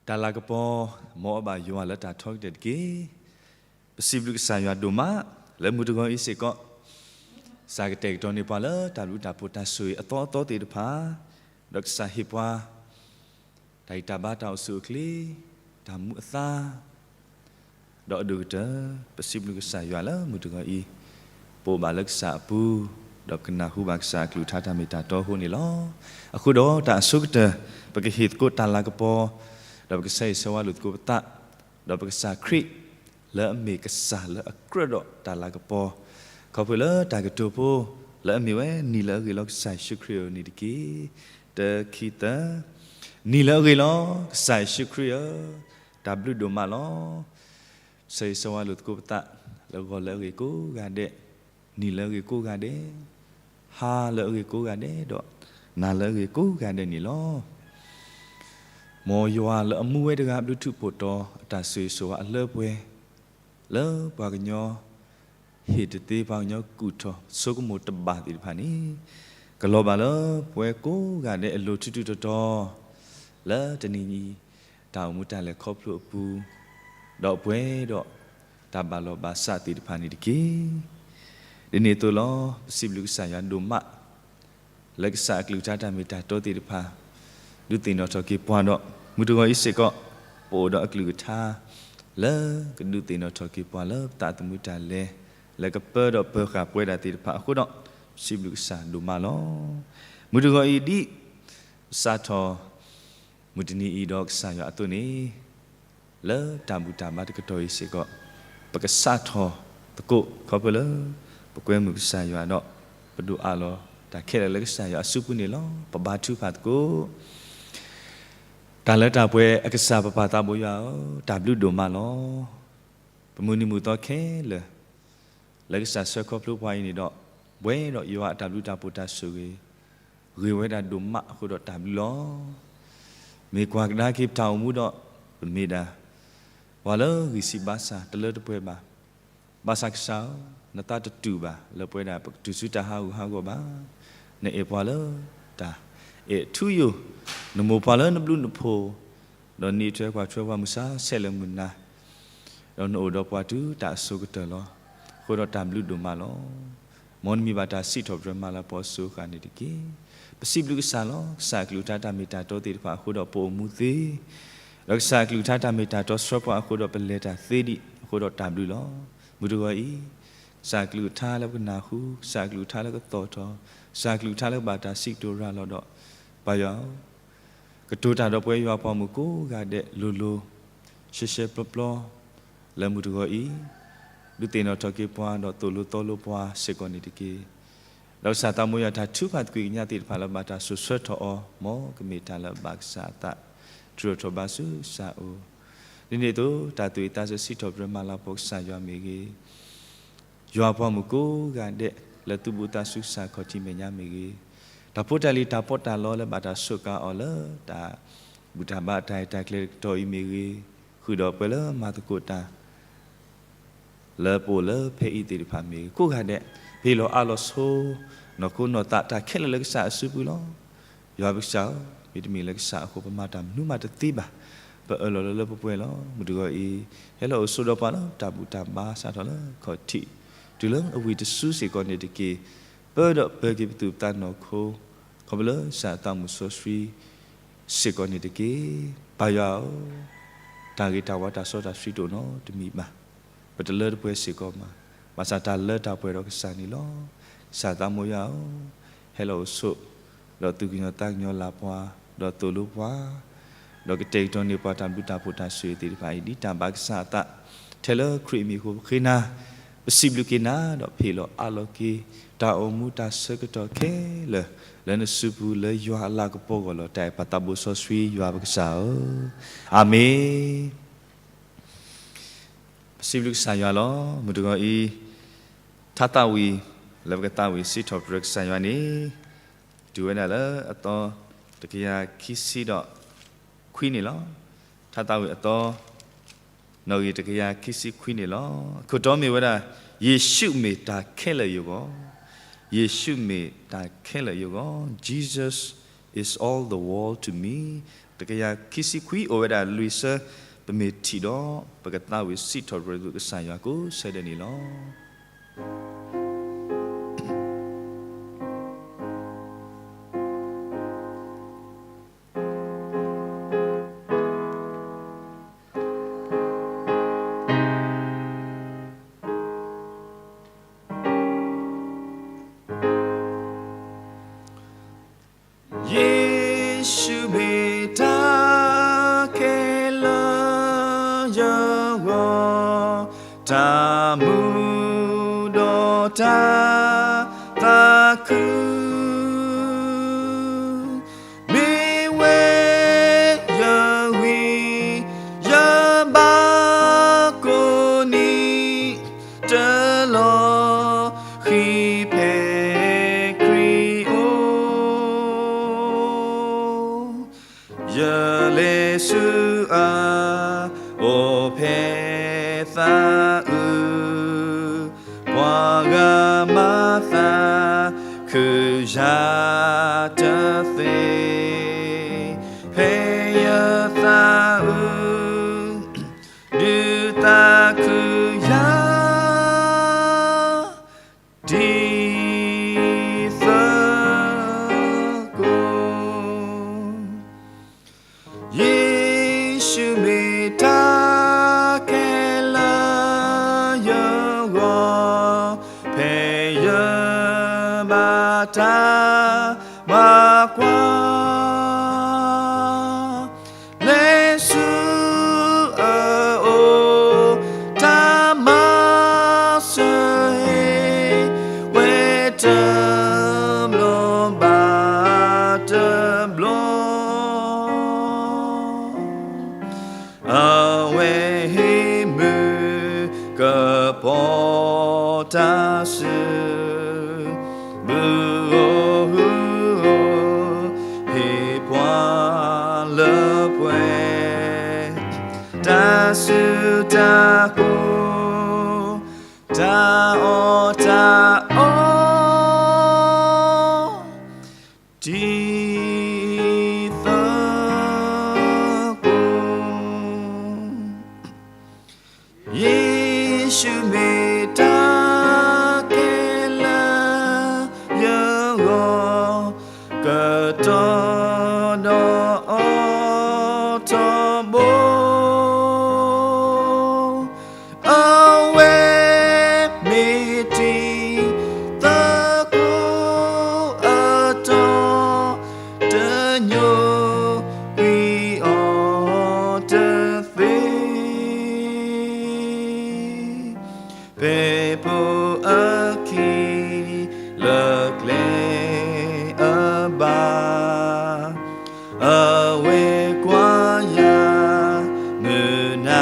တၢ်လၤကပီၤ မ်အဘၣ်ယွၤလၢတၢ်ထီကတၢၢ်တက့ၢ်. ပစံးဘျုးကစၢ်ယွၤဒိၣ်မး လၢမုၢ်တဂီၤအံၤစ့ၢ်ကီး ကစၢ်ကတဲာ်ကတီၤန့ၢ်ပှၤလၢတၢ်ဘျုးတၢ်ဖှိၣ်တၢ်ဆိၣ်ဂ့ၤအသီအသီသ့ၣ်တဖၣ်, ဒီးကစၢ်ဟ့ၣ်ပှၤ တၢ်ဂံၢ်တၢ်ဘါတၢ်အိၣ်ဆူၣ်အိၣ်ချ့, တၢ်မူအသါ ဒီးအဒိၣ်ကတၢၢ် ပစံးဘျုးကစၢ်ယွၤလၢမုၢ်တဂီၤအံၤ ပအိၣ်ဘၣ်လၢကစၢ်အပူၤ, ဒီးပကနၢ်ဟူဘၣ်ကစၢ်အကလုၢ်ကထါတၢ်မ့ၢ်တၢ်တီအဃိန့ၣ်လီၤ. အဃိဒီးတၢ်အဆိကတၢၢ် ပကဟ့ၣ်သကိးတၢ်လၤကပီၤ, ဒီးပကဆၢဂ့ၤဆၢဝါလိာ်သကိးပသး, ဒီးပကစၢ်ခရံာ် လၢအမ့ၢ်ကစၢ်လၢအကြၢးဒီးတၢ်လၤကပီၤ, ခီဖျိလၢတၢ်ကတိၤဖိ လၢအမ့ၢ်ဝဲနံၤလၢအဂ့ၤလီၤကစၢ်ယ့ၣ်ၡူးခရံာ်ဧၢန့ၣ်တက့ၢ်. တၢ ခံ သၢ, နံၤလၢအဂ့ၤလီၤ ကစၢ်ယ့ၣ်ၡူးခရံာ်ဧၢ, တၢ်ဘျုးဒိၣ်မးလီၤ. ဆၢဂ့ၤဆၢဝါလိာ်သကိးပသး လၢဂီၤလၢအဂ့ၤကိးဂၤဒဲး, နံၤလၢအဂ့ၤကိးဂၤဒဲး, ဟါလၢအဂ့ၤကိးဂၤဒဲး ဒီးနၤလၢအဂ့ၤကိးဂၤဒဲးန့ၣ်လီၤ. မ်ယွၤလၢအမူဝဲတဂၤ ဘျုးထူးဖှိၣ်တီၤ အတၢ်ဆိၣ်ဂ့ၤဆိၣ်ဝါအလၢပှဲၤ လၢပှၤကညီ ဟ့ၣ်တသ့ ပှၤကညီကူၣ်ထီၣ်ဆိကမိၣ်တဘၣ်သ့ၣ်တဖၣ်န့ၣ်, ကလီၤဘၣ်လၢပဝဲကိးဂၤဒဲးအလိၤထူးထူးတီၤတီၤ လၢတနံၤအံၤ တၢ်အိၣ်မူတၢ်လဲၤခီဖျိအပူၤ, ဒီးပှဲၤဒီး တၢ်ဘၣ်လီၢ်ဘၣ်စးသ့ၣ်တဖၣ်န့ၣ်တက့ၢ်. ဒ်န့ၣ်အသိးလီၤ ပစံးဘျုးကစၢ်ယွၤဒိၣ်မး လၢကစၢ်အကလုၢ်ကထါတၢ်မ့ၢ်တၢ်တီသ့ၣ်တဖၣ် ဒုးသ့ၣ်နီၣ်ထီၣ်က့ၤပှၤဒီး မုၢ်တဂီၤအံၤစ့ၢ်ကီး ပအိၣ်ဒီးအကလုၢ်ကထါ လၢကဒုးသ့ၣ်နီၣ်ထီၣ်က့ၤပှၤလၢပသးသမူတၢ်လဲၤ လၢကပၢဒီးပၢဃာ်ပဝဲဒၣ်သ့ၣ်တဖၣ်အဃိဒီး ပစံးဘျုးကစၢ်ဒိၣ်မးလီၤ. မုၢ်တဂီၤအံၤဒ် ပစးထီၣ် မုၢ်တနံၤအံၤဒီးကစၢ်ယွၤအသိးန့ၣ် လၢတၢ်ဘူၣ်တၢ်ဘါတကတီၢ်အံၤစ့ၢ်ကီး ပကစးထီၣ်သကိး ခီဖျိလၢ ပကွဲမုာ်ကစၢ်ယွၤဒီး ပဒိးအးလီၤတၢ်ခဲလၢာ်လၢကစၢ်ယွၤအစုပူၤန့ၣ်လီၤ. ပဘါထုကဖၣ်သကိး တၢ်လၢတၢ်ပှဲၤအကစၢ်ပပၢ်သးဘိယွၤဧၢ, တၢ်ဘျုးဒိၣ်မးလီၤ. ပမုၢ်နံၤမုၢ်သီခဲလၢာ် လၢကစၢ်ဆှၢခီဖျိပှၤအံၤန့ၣ်ဒီး ပှဲၤဒီးယွၤအတၢ်ဘျုးတၢ်ဖှိၣ်တၢ်ဆိၣ်ဂ့ၤ ဂ့ၤဝဲဒၣ်ဒိၣ်မးအဃိဒီးတၢ်ဘျုးလီၤ. မ့ၢ်ကွၢ်ကဒါက့ၤပတၢ်အိၣ်မူဒီး ပမ့ၢ်ဒၣ် ပှၤလၢဂံၢ်စၢ်ဘါစၢ်တလၢတပှဲၤဘၣ်. ဘၣ်ဆၣ်ကစၢ်ဧၢ, နသးတတူၢ်ဘၣ် လၢပဝဲဒၣ်ပကတုၤဆူတၢ်ဟးဂူာ်ဟးဂီၤဘၣ်. နအဲၣ်ပှၤလၢတၢ်အဲၣ်ထူယိာ်, နမိၢ်ပှၤလၢနဘျုးနဖှိၣ်, ဒီးနံၣ်ထွဲကွၢ်ထွဲပှၤမုၢ်ဆါဆဲးလၢမုၢ်နၤ ဒီးနအိၣ်ဒီးပှၤတုၤတၢ်အစိၤကတၢၢ်လီၤ. အဃိဒီးတၢ်ဘျုးဒိၣ်မးလီၤ. မ်နမံၤဘၣ်တၢ်စံးထီၣ်ပတြၢၤမၤလၤကပီၤအစိၤအဃၣ်န့ၣ်တက့ၢ်. ပစံးဘျုးကစၢ်လီၤ. ကစၢ်အကလုၢ်ကထါတၢ်မ့ၢ်တၢ်တီသ့ၣ်တဖၣ်အဃိဒီးပအိၣ်မူသ့, ဒီးကစၢ်အကလုၢ်ကထါတၢ်မ့ၢ်တၢ်တီဆှၢပှၤအဃိဒီးပလဲၤတၢ်သ့ဒံးအဃိဒီးတၢ်ဘျုးလီၤ. မုၢ်တဂီၤအံၤ ကစၢ်အကလုၢ်ကထါလၢပကနၢ်ဟူ, ကစၢ်အကလုၢ်ကထါလၢကသီၣ်ထီၣ်, ကစၢ်အကလုၢ်ကထါလၢကဘၣ်တၢ်စံးကတိၤရၤလီၤဒီး ပၢ်ယွၤဧၢ, ကတိၤတၢ်ဒီးပဝဲယွၤပှၤမုၣ်ကိးဂၤဒဲးလိၤလိၤ, ရှဲရှဲပျီပျီ, လၢမုၢ်တဂီၤအံၤ, ဒုးသ့ၣ်နီၣ်ထီၣ်က့ၤပှၤဒီးသိၣ်လိသီလိပှၤစ့ၢ်ကီးန့ၣ်တက့ၢ်. ဒီးကစၢ်သးမိၢ်ယွၤတၢ်ထုကဖၣ်သကွံာ်ကညးသ့ၣ်တဖၣ်လၢဘၣ်တၢ်စိာ်ဆှၢထီၣ်အီၤ, မ်ကမ့ၢ်တၢ်လၢအဘၣ်ကစၢ်အသး, တြူာ်ထီၣ်ဘါဆူကစၢ်အအိၣ်, ဒ်န့ၣ်အသိး တၢ်သူၣ်ဝံၣ်သးဆၢစံးထီၣ်ပတြၢၤမၤလၤကပီၤကစၢ်ယွၤမ့ၢ်ဂ့ၤ ယွၤပှၤမုၣ်ကိးဂၤဒဲး လၢသူၣ်ဘီၣ်သးစူၤကစၢ်ခီၣ်ထံးမဲာ်ညါမ့ၢ်ဂ့ၤ, တၢ်ဖိတၢ်လံၤတၢ်ပီးတၢ်လီလၢဘၣ်တၢ်စူးကါအီၤလၢတၢ်ဘူၣ်တၢ်ဘါတၢ်ရဲၣ်တၢ်ကျဲၤတကတီၢ်အံၤမ့ၢ်ဂ့ၤ, ဃုာ်ဒီးပှၤလၢမၤသကိးတၢ် လၢပအိၣ်လၢဖဲအံၤသ့ၣ်တဖၣ်မ့ၢ်ဂ့ၤ, ကိးဂၤဒဲး ပဟ့ၣ်လီၤအးလီၤဆိ နီၢ်ခိနီၢ်သး တၢ်ခဲလၢာ်လၢကစၢ်အစုပူၤလီၤ. ယွၤပကစၢ်ဧၢ, မ့တမ့ၢ်လၢကစၢ်အဃိ ပမၤတၢ်မနုၤမးတသ့ဘၣ်. ပအၢၣ်လီၤလၢလၢပှဲၤပှဲၤလီၤ. မုၢ်တဂီၤအံၤ ဟဲလီၤအိၣ်ဆိးဒီးပှၤလၢတၢ်ဘူၣ်တၢ်ဘါ စးထီၣ်လၢခီၣ်ထံး တုၤလၢအဝံၤတစုစ့ၢ်ကီးန့ၣ်တက့ၢ်. ပၢဒီးပၢက့ၤပသူၣ်ပသးနီၢ်ခိ ခီဖျိလၢကစၢ်အသးမုၢ်စီဆှံစ့ၢ်ကီးန့ၣ်တက့ၢ်. ပၢ်ယွၤဧၢ, တၢ်ဂ့ၤတၢ်ဝါတၢ်စီတၢ်ဆှံတအိၣ်နီတမံၤဘၣ်. ပတလၢတပှဲၤစ့ၢ်ကီးဘၣ်. ဘၣ်ဆၣ်တၢ်လၢတၢ်ပှဲၤဒီးကစၢ်န့ၣ်လီၤ. ကစၢ်သးမိၢ်ယွၤဧၢ, ဟဲလီၤအိၣ်ဆိး ဒီးသူၣ်ကညီၤသးကညီၤလၢ်ပှၤ, ဒီးသိၣ်လိပှၤ, ဒီးကတဲာ်ကတီၤန့ၢ်ပှၤတၢ်ဘျုးတၢ်ဖှိၣ်တၢ်ဆိၣ်ဂ့ၤသ့ၣ်တဖၣ်အံၤ ဒ်တၢ်ဘၣ်ကစၢ်အသး, ထဲလၢခရံာ်အမံၤအဃိ ပဃ့နၤ, ပစံးဘျုးက့ၤနၤ ဒီးပဟ့ၣ်လီၤအးလီၤက့ၤ တၢ်အိၣ်မူတၢ်ဆၢကတီၢ်ခဲလၢာ် လၢနစုပူၤလၢယွၤအလၤကပီၤအဂီၢ်လီၤ. တၢ်အဲၣ်ပၢ်သးဘိစီဆှံယွၤပကစၢ်ဧၢ, အၤမ့ၣ်. ပစံးဘျုးကစၢ်ယွၤလီၤ. မုၢ်တဂီၤအံၤ ထါသးဝံၣ် လၢပကသးဝံၣ်စံးထီၣ်ပတြၢၤကစၢ်ယွၤန့ၣ် တုၤဝဲဒၣ်လၢအသီတကယၤခံဆံဒီးခွံန့ၣ်လီၤ. ထါသးဝံၣ်အသီ နီၣ်ဂံၢ်တကယၤခံဆံခွံန့ၣ်လီၤ. အခိၣ်တီမ့ၢ်ဝဲဒၣ် ယ့ၣ်ၡူးမ့ၢ်တၢ်ခဲလၢာ်ယဂီၢ်, ယ့ၣ်ၡူးမ့ၢ်တၢ်ခဲလၢာ်ယဂီၢ်, Jesus is all the world to me, တကယၤခံဆံခွံ အိၣ်ဝဲဒၣ်လွံၢ်ဆၢ, ပမ့ၢ်ထံၣ်ဒီး ပကသးဝံၣ်စံးထီၣ်ပတြၢၤသုကစၢ်ယွၤကိးဆၢဒဲးန့ၣ်လီၤ. ယ့ၣ်ၡူးမ့ၢ်တၢ်ခဲလၢာ်ယဂီၢ်, တၢ်မူဒီးတၢ်သးခု မ့ၢ်ဝဲယဂံၢ်ယဘါကိးနံၤ, တလီၤဃံၤဖဲခရံာ်အိၣ်, ယလဲၤဆူအအိၣ်ဖဲသးအုး, ပှၤဂၤမၤသး ခုယၤတသ့, ဖဲယသးအုး ဒုးသးခုယၤ ဒ်သိးကိး ယ့ၣ်ၡူးမ့ၢ်တၢ်ခဲလၢာ်ယဂီၢ်, ဖဲယဘၣ်တၢ်မၤကွၢ်, လဲၤဆူအအိၣ် တၢ်မၤစၢၤဟ့ၣ်ဝဲတဘျီဘၣ်တဘျီ, အဝဲဟ့ၣ်မုၢ်ကပီၤတၢ်စု ဘုဧိၤဟုဧိၤ ဟ့ၣ်ပှၤလၢပှဲၤ တၢ်စုတၢ်ကိၢ် တၢ်အီၣ်တၢ်အီ ဒ်သိးကိး ယ့ၣ်ၡူးမ့ၢ်တၢ်ခဲလၢာ်ယဂီၢ်, ကတီၤဒီးအီၤထီဘိ, အဝဲမ့ၢ်တံၤသကိးအတီၤ, တညိကွံာ်အီၤတသ့ ဖဲပိာ်အခံ လၢကျဲအဘၣ်, အဝဲကွၢ်ယၤ မုၢ်နၤ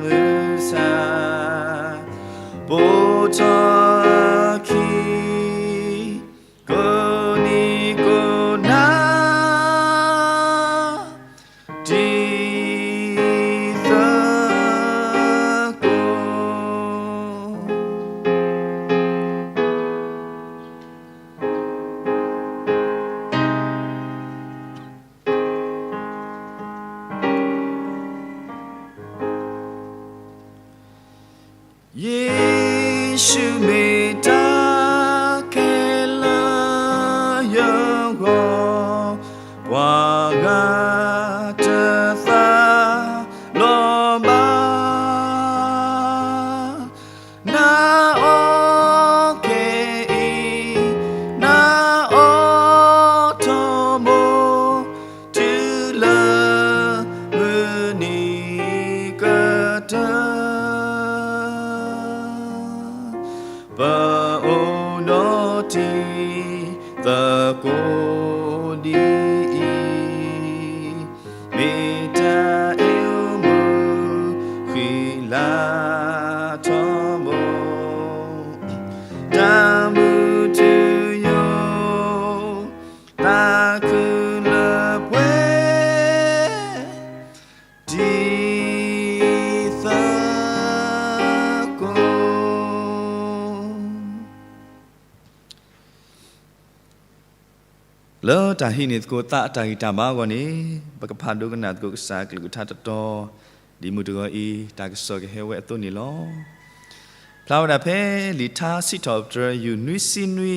မုၢ်ဆါ ပိာ်ထီၣ်အခံ ကိးနံၤကိးနၤ ဒ်သိးကိး ယ့ၣ်ၡူးမ့ၢ်တၢ်ခဲလၢာ်ယဂီၢ်, ပှၤဂၤတသးလီၤဘၣ်. နအီၣ်ခဲအံၤ, နအီၣ်ထီဘိ, တုၤလၢမုၢ်နံၤကတၢၢ် ပအိၣ်ဒီးတံၤသကိးဒ်အံၤ, မ့ၢ်တၢ်အဲၣ်မုာ်ဃံလၤထီဘိ, တၢ်မုာ်တုၤယိာ် သးခုလၢပှဲၤ ဒ်သိးကိး လၢတၢ်ဟံးန့ၢ်သကိးသးအတၢ်ဂံၢ်တၢ်ဘါအဂီၢ်န့ၣ်, ပကဖးဒိကနၣ်သကိးကစၢ်အကလုၢ်ကထါတတီၤ, ဒ်မုၢ်တဂီၤအံၤ တၢ်ကစီၣ်ကဟဲဝဲအသိးန့ၣ်လီၤ. ဖျါဝဲဒၣ်ဖဲလံာ်ထါစံးထီၣ်ပတြၢၤ ယူၢ်နွံဆံနွံ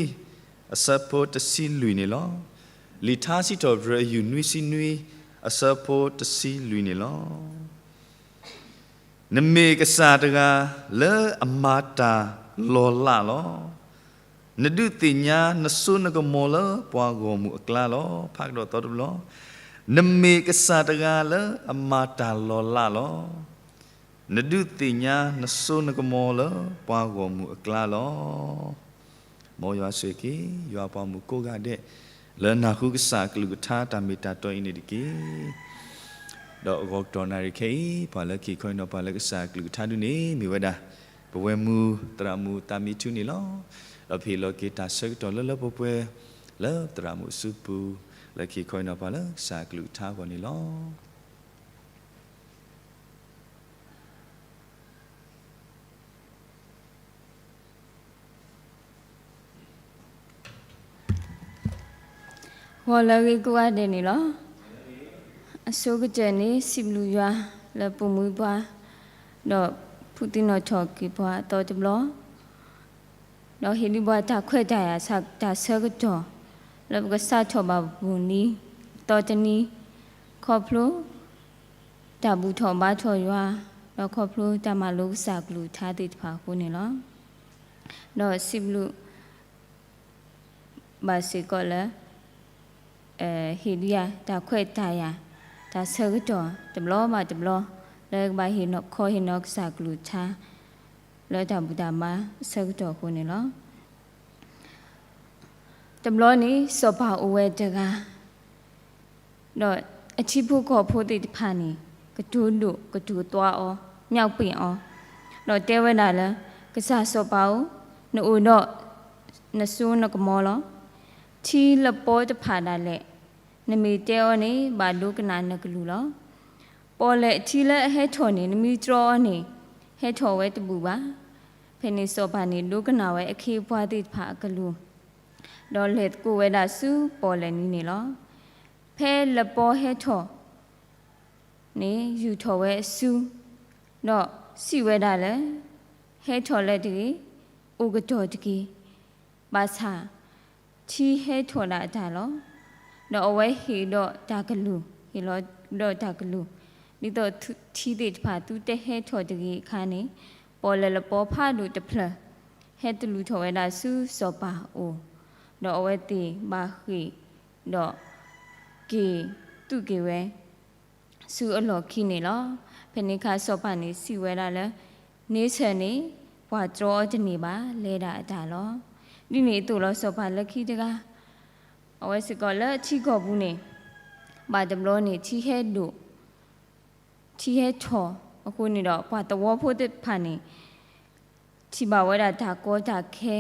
အဆၢဖိတဆံလွံၢ်န့ၣ်လီၤ. လံာ်ထါစံးထီၣ်ပတြၢၤ ယူၢ်နွံဆံနွံ အဆၢဖိတဆံလွံၢ်န့ၣ်လီၤ. နမ့ၢ်ကစၢ်တဂၤလၢအမၤတၢ်လီၤလးလီၤ. နဒုးသ့ၣ်ညါနစိနကမီၤလၢပှၤဂီၢ်မုၢ်အကျါလီၤ. ဖးကဒီးသီတဘျီ, နမ့ၢ်ကစၢ်တဂၤလၢအမၤတၢ်လီၤလးလီၤ. နဒုးသ့ၣ်ညါနစိနကမီၤလၢပှၤဂီၢ်မုၢ်အကျါလီၤ. မ်ယွၤဆိၣ်ဂ့ၤက့ၤ ယွၤပှၤမုၣ်ကိးဂၤဒဲး လၢနၢ်ဟူကစၢ်အကလုၢ်ကထါတၢ်မ့ၢ်တၢ်တီအံၤန့ၣ်တက့ၢ်. ဒီးအဂီၤကတီၢ်နၣ်ရံၣ်ခဲအံၤ ပှၤလၢခံခီအံၤနီၤ ပှၤလၢကစၢ်အကလုၢ်ကထါဒုးန့ၣ် မ့ၢ်ဝဲဒၣ် ပဝဲမုၢ်သရၣ်မုၣ်သးမံထူန့ၣ်လီၤ. ဒီးပဟ့ၣ်လီၤက့ၤတၢ်ဆၢကတီၢ်လၢလၢပှဲၤပှဲၤ လၢသရၣ်မုၣ်အစုပူၤ လၢခံခီအံၤနီၤ ပှၤလၢကစၢ်အကလုၢ်ကထါအဂီၢ်န့ၣ်လီၤ. ဂီၤလၢအဂ့ၤကိးဂၤဒဲးန့ၣ်လီၤ. အဆိကတၢၢ်န့ၣ် စံးဘျုးယွၤလၢပူၤမွံပှၤ, ဒီးဖုသံနီၣ်ထီၣ်က့ၤပှၤအသီတဘျီ, ဒီးဟ့ၣ်ဒုးပှၤတၢ်ခွဲးတၢ်ယာ် တၢ်ဆၢကတီၢ် လၢပကစးထီၣ်ဘၣ်ပူၤနံၤ သီတနံၤ ခီဖျိ တၢ်ဘူၣ်ထီၣ်ဘါထီၣ်ယွၤ, ဒီးခီဖျိတၢ်မၤလိကစၢ်ကလုၢ်ကထါသ့ၣ်တဖၣ်အဃိန့ၣ်လီၤ. ဒီးစံးဘျုးဘၣ်စ့ၢ်ကီးလၢ ဟ့ၣ်ဒုးယၤတၢ်ခွဲးတၢ်ယာ် တၢ်ဆၢကတီၢ်တဘျီဘၣ်တဘျီ လၢကဘၣ်ဟ့ၣ်ခီဟ့ၣ်နီၤကစၢ်ကလုၢ်ကထါ လၢတၢ်ဘူၣ်တၢ်ဘါအဆၢကတီၢ်အဃိန့ၣ်လီၤ. တဘျီန့ၣ် စီၤပၤအိၣ်ဝဲတဂၤ, ဒီးအထံဖိကီၢ်ဖိသ့ၣ်တဖၣ်န့ၣ် ကတိၤဒိၣ်ကတိၤသွါအီၤ မၠီၣ်ပ့ၣ်အီၤ, ဒီးတဲဝဲဒၣ်လၢ ကစၢ်စီၤပၤဧၢ, နအိၣ်ဒီးနစိနကမီၤလီၤ. ထံလပီတဖၣ်ဒၣ်လဲာ် နမ့ၢ်တဲအီၤန့ၣ် ဘၣ်ဒိကနၣ်နကလုၢ်လီၤ. ပီၣ်လဲၣ်ထံလၢအဟဲထီၣ်န့ၣ် နမ့ၢ်တြီအီၤန့ၣ် ဟဲထီၣ်ဝဲတဘူၣ်ဘၣ်. ဖဲန့ၣ်စီၤပၤန့ၣ် ဒိကနၣ်ဝဲအခ့အပှၤသ့ၣ်တဖၣ်အကလုၢ်, ဒီးလဲၤသကိးဝဲဒၣ်ဆူပီၣ်လဲၣ်နံၤန့ၣ်လီၤ. ဖဲလပီဟဲထီၣ်န့ၣ် ယူာ်ထီၣ်ဝဲအစု, ဒီးစံးဝဲဒၣ်လၢ ဟဲထီၣ်လၢၤတဂ့ၤ, အိၣ်ကတီၢ်တက့ၢ်. ဘၣ်ဆၣ် ထံဟဲထီၣ်ဒၣ်အတၢ်လီၤ. ဒီးအဝဲဟ့ၣ်ဒီးတၢ်ကလုၢ်, ဟ့ၣ်လီၤဒီးတၢ်ကလုၢ်, ဒ်သိးထံသ့ၣ်တဖၣ်သုတဟဲထီၣ်တဂ့ၤအခါန့ၣ်, ပီၣ်လဲၣ်လပီဖးဒိၣ်တဖျၢၣ် ဟဲတလူၤထီၣ်ဝဲဒၣ်ဆူစီၤပၤအအိၣ်, ဒီးအဝဲသ့ၣ်ဘၣ်ဃ့ၢ်ဒီးက့ၤသူၣ်က့ၤဝဲ ဆူအလီၢ်ခံန့ၣ်လီၤ. ဖဲန့ၣ်အခါစီၤပၤန့ၣ်စံးဝဲဒၣ်လၢ န့ဆၢၣ်န့ၣ် ပှၤတြီအီၤတန့ၢ်ဘၣ် လဲၤဒၣ်အတၢ်လီၤ. ဒ်န့ၣ်အသိးလီၤ စီၤပၤလၢခံတဂၤ အဝဲစ့ၢ်ကီးလၢအထံကီၢ်ပူၤန့ၣ် ဘၣ်တဘျီန့ၣ် ထံဟဲဒိၣ် ထံဟဲထီၣ်အဃိန့ၣ်ဒီး ပှၤသဝီဖိသ့ၣ်တဖၣ်န့ၣ် ထံၣ်ဘၣ်ဝဲဒၣ်တၢ်ကီတၢ်ခဲ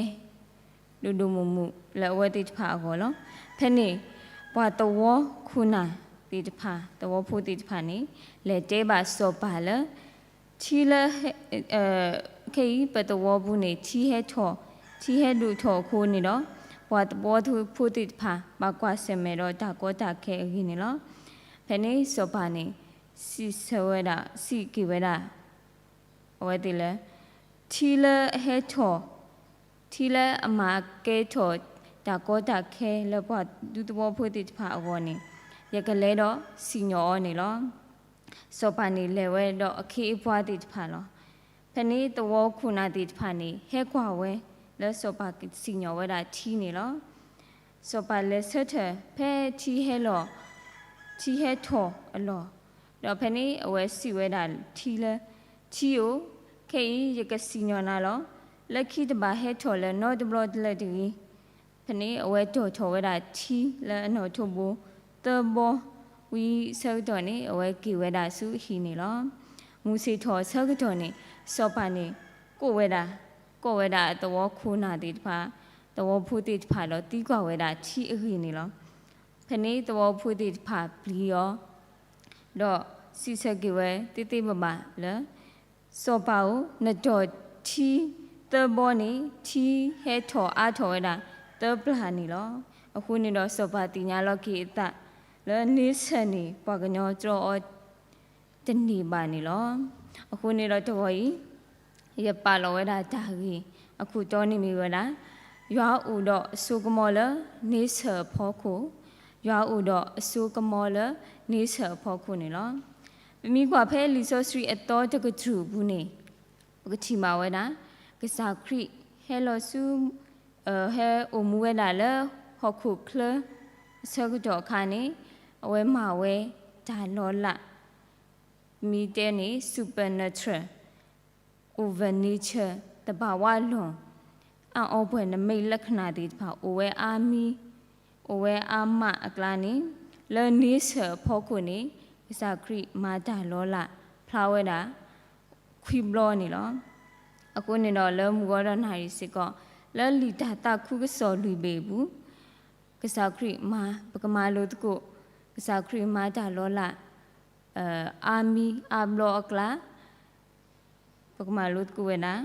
ဒိၣ်ဒိၣ်မုၢ်မုၢ်လၢအဝဲသ့ၣ်တဖၣ်အဂီၢ်လီၤ. ဖဲန့ၣ် ပှၤသဝီခိၣ်နၢ်သ့ၣ်တဖၣ် သဝီဖိသ့ၣ်တဖၣ်န့ၣ် လဲၤတဲဘၣ်စီၤပၤလၢ ထံလၢ ခဲအံၤပသဝီပူၤန့ၣ် ထံဟဲထီၣ် ထံဟဲဒိၣ်ထီၣ်အဃိန့ၣ်ဒီး ပှၤသဝီဖိသ့ၣ်တဖၣ် ဘၣ်ကွၢ်ဆၢၣ်မဲာ်ဒီးတၢ်ကီတၢ်ခဲအဂ့ၢ်န့ၣ်လီၤ. ဖဲန့ၣ်စီၤပၤန့ၣ် စံးဆၢဝဲဒၣ် စံးက့ၤဝဲဒၣ် အဝဲသ့ၣ်လၢ ထံလၢအဟဲထီၣ် ထံလၢအမၤကဲထီၣ် တၢ်ကီတၢ်ခဲလၢပှၤဒူသဝီဖိသ့ၣ်တဖၣ်အဂီၢ်န့ၣ် ယကလဲၤဒီးစံၣ်ညီၣ်အီၤန့ၣ်လီၤ. စီၤပၤန့ၣ်လဲၤဝဲဒီးအခ့အပှၤသ့ၣ်တဖၣ်လီၤ. ဖဲန့ၣ်သဝီခိၣ်နၢ်သ့ၣ်တဖၣ်န့ၣ် ဟဲကွၢ်ဝဲလၢစီၤပၤစံၣ်ညီၣ်ဝဲဒၣ်ထံန့ၣ်လီၤ. စီၤပၤလဲၤဆၢထၢၣ်ဖဲထံဟဲလီၤ ထံဟဲထီၣ်အလီၢ်, ဒီးဖဲန့ၣ်အဝဲစံးဝဲဒၣ်ထံလၢ ထံဧၢ, ခဲအံၤယကစံၣ်ညီၣ်နၤလီၤ. လၢခံတဘၣ်ဟဲထီၣ်လၢၤနီတဘျီလၢၤတဂ့ၤ. ဖဲန့ၣ်အဝဲတီၢ်ထီၣ်ဝဲဒၣ်ထံလၢအနီၣ်ထိးဘိသၢဘီ, ဝံၤဆၢကတီၢ်န့ၣ် အဝဲက့ၤဝဲဒၣ်ဆူအဟံၣ်န့ၣ်လီၤ. မုၢ်ဆ့ၣ်ထီၣ်ဆၢကတီၢ်န့ၣ် စီၤပၤန့ၣ် ကိးဝဲဒၣ်, ကိးဝဲဒၣ်သဝီခိၣ်နၢ်သ့ၣ်တဖၣ်, သဝီဖိသ့ၣ်တဖၣ်ဒီးသံကွၢ်ဝဲဒၣ်ထံအဂ့ၢ်န့ၣ်လီၤ. ဖဲန့ၣ်သဝီဖိသ့ၣ်တဖၣ်ပျံၤအီၤ ဒီးစံးဆၢက့ၤဝဲသ့သ့ဘၣ်ဘၣ်လၢ စီၤပၤဧၢ, နတီၢ်ထံသၢဘီန့ၣ် ထံဟဲထီၣ်အါထီၣ်ဝဲဒၣ်သၢပျၢ်န့ၣ်လီၤ. အဃိန့ၣ်ဒီးစီၤပၤသ့ၣ်ညါလီၤက့ၤအသး လၢန့ဆၢၣ်န့ၣ် ပှၤကညီတြီအီၤတန့ၢ်ဘၣ်န့ၣ်လီၤ. အဃိန့ၣ်ဒီးတဂီၤအံၤ ယပာ်လီၤဝဲဒၣ်တၢ်ဂ့ၢ်အခိၣ်တီန့ၣ်မ့ၢ်ဝဲဒၣ် ယွၤအိၣ်ဒီးအစိကမီၤလၢန့ဆၢၣ်အဖီခိၣ်, ယွၤအိၣ်ဒီးအစိကမီၤလၢန့ဆၢၣ်အဖီခိၣ်န့ၣ်လီၤ. ပမ့ၢ်ကွၢ်ဖဲလံာ်စီဆှံအသီတကတြူၢ်အပူၤန့ၣ် ပကထံၣ်ဘၣ်ဝဲဒၣ် ကစၢ်ခရံာ်ဟဲလီၤဆူ ဟဲအိၣ်မူဝဲဒၣ်လၢဟီၣ်ခိၣ်ချၢအဆၢကတီၢ်အခါန့ၣ် အဝဲမၤဝဲတၢ်လီၤလး ပမ့ၢ်တဲန့ၣ် supernatural, over nature, သဘာဝလွန် အအီပှဲၤနမိတ်လက္ခဏာသ့ၣ်တဖၣ် အိၣ်ဝဲအါမံၤ အိၣ်ဝဲအါမးအကျါန့ၣ် လၢန့ဆၢၣ်အဖီခိၣ်န့ၣ် ကစၢ်ခရံာ်မၤတၢ်လီၤလးဖျါဝဲဒၣ် ခွံဘျီန့ၣ်လီၤ. အဃိန့ၣ်ဒီးလၢမုၢ်ဂီၤဒီးနၣ်ရံၣ်စ့ၢ်ကီး လၢလံာ်တၢ်သးခုကစီၣ်လွံၢ်ဘ့ၣ်အပူၤ ကစၢ်ခရံာ်မၤ ပကမၤလိသကိး ကစၢ်ခရံာ်မၤတၢ်လီၤလး အါမံၤအါဘျီအကျါ ပကမၤလိသကိးဝဲဒၣ်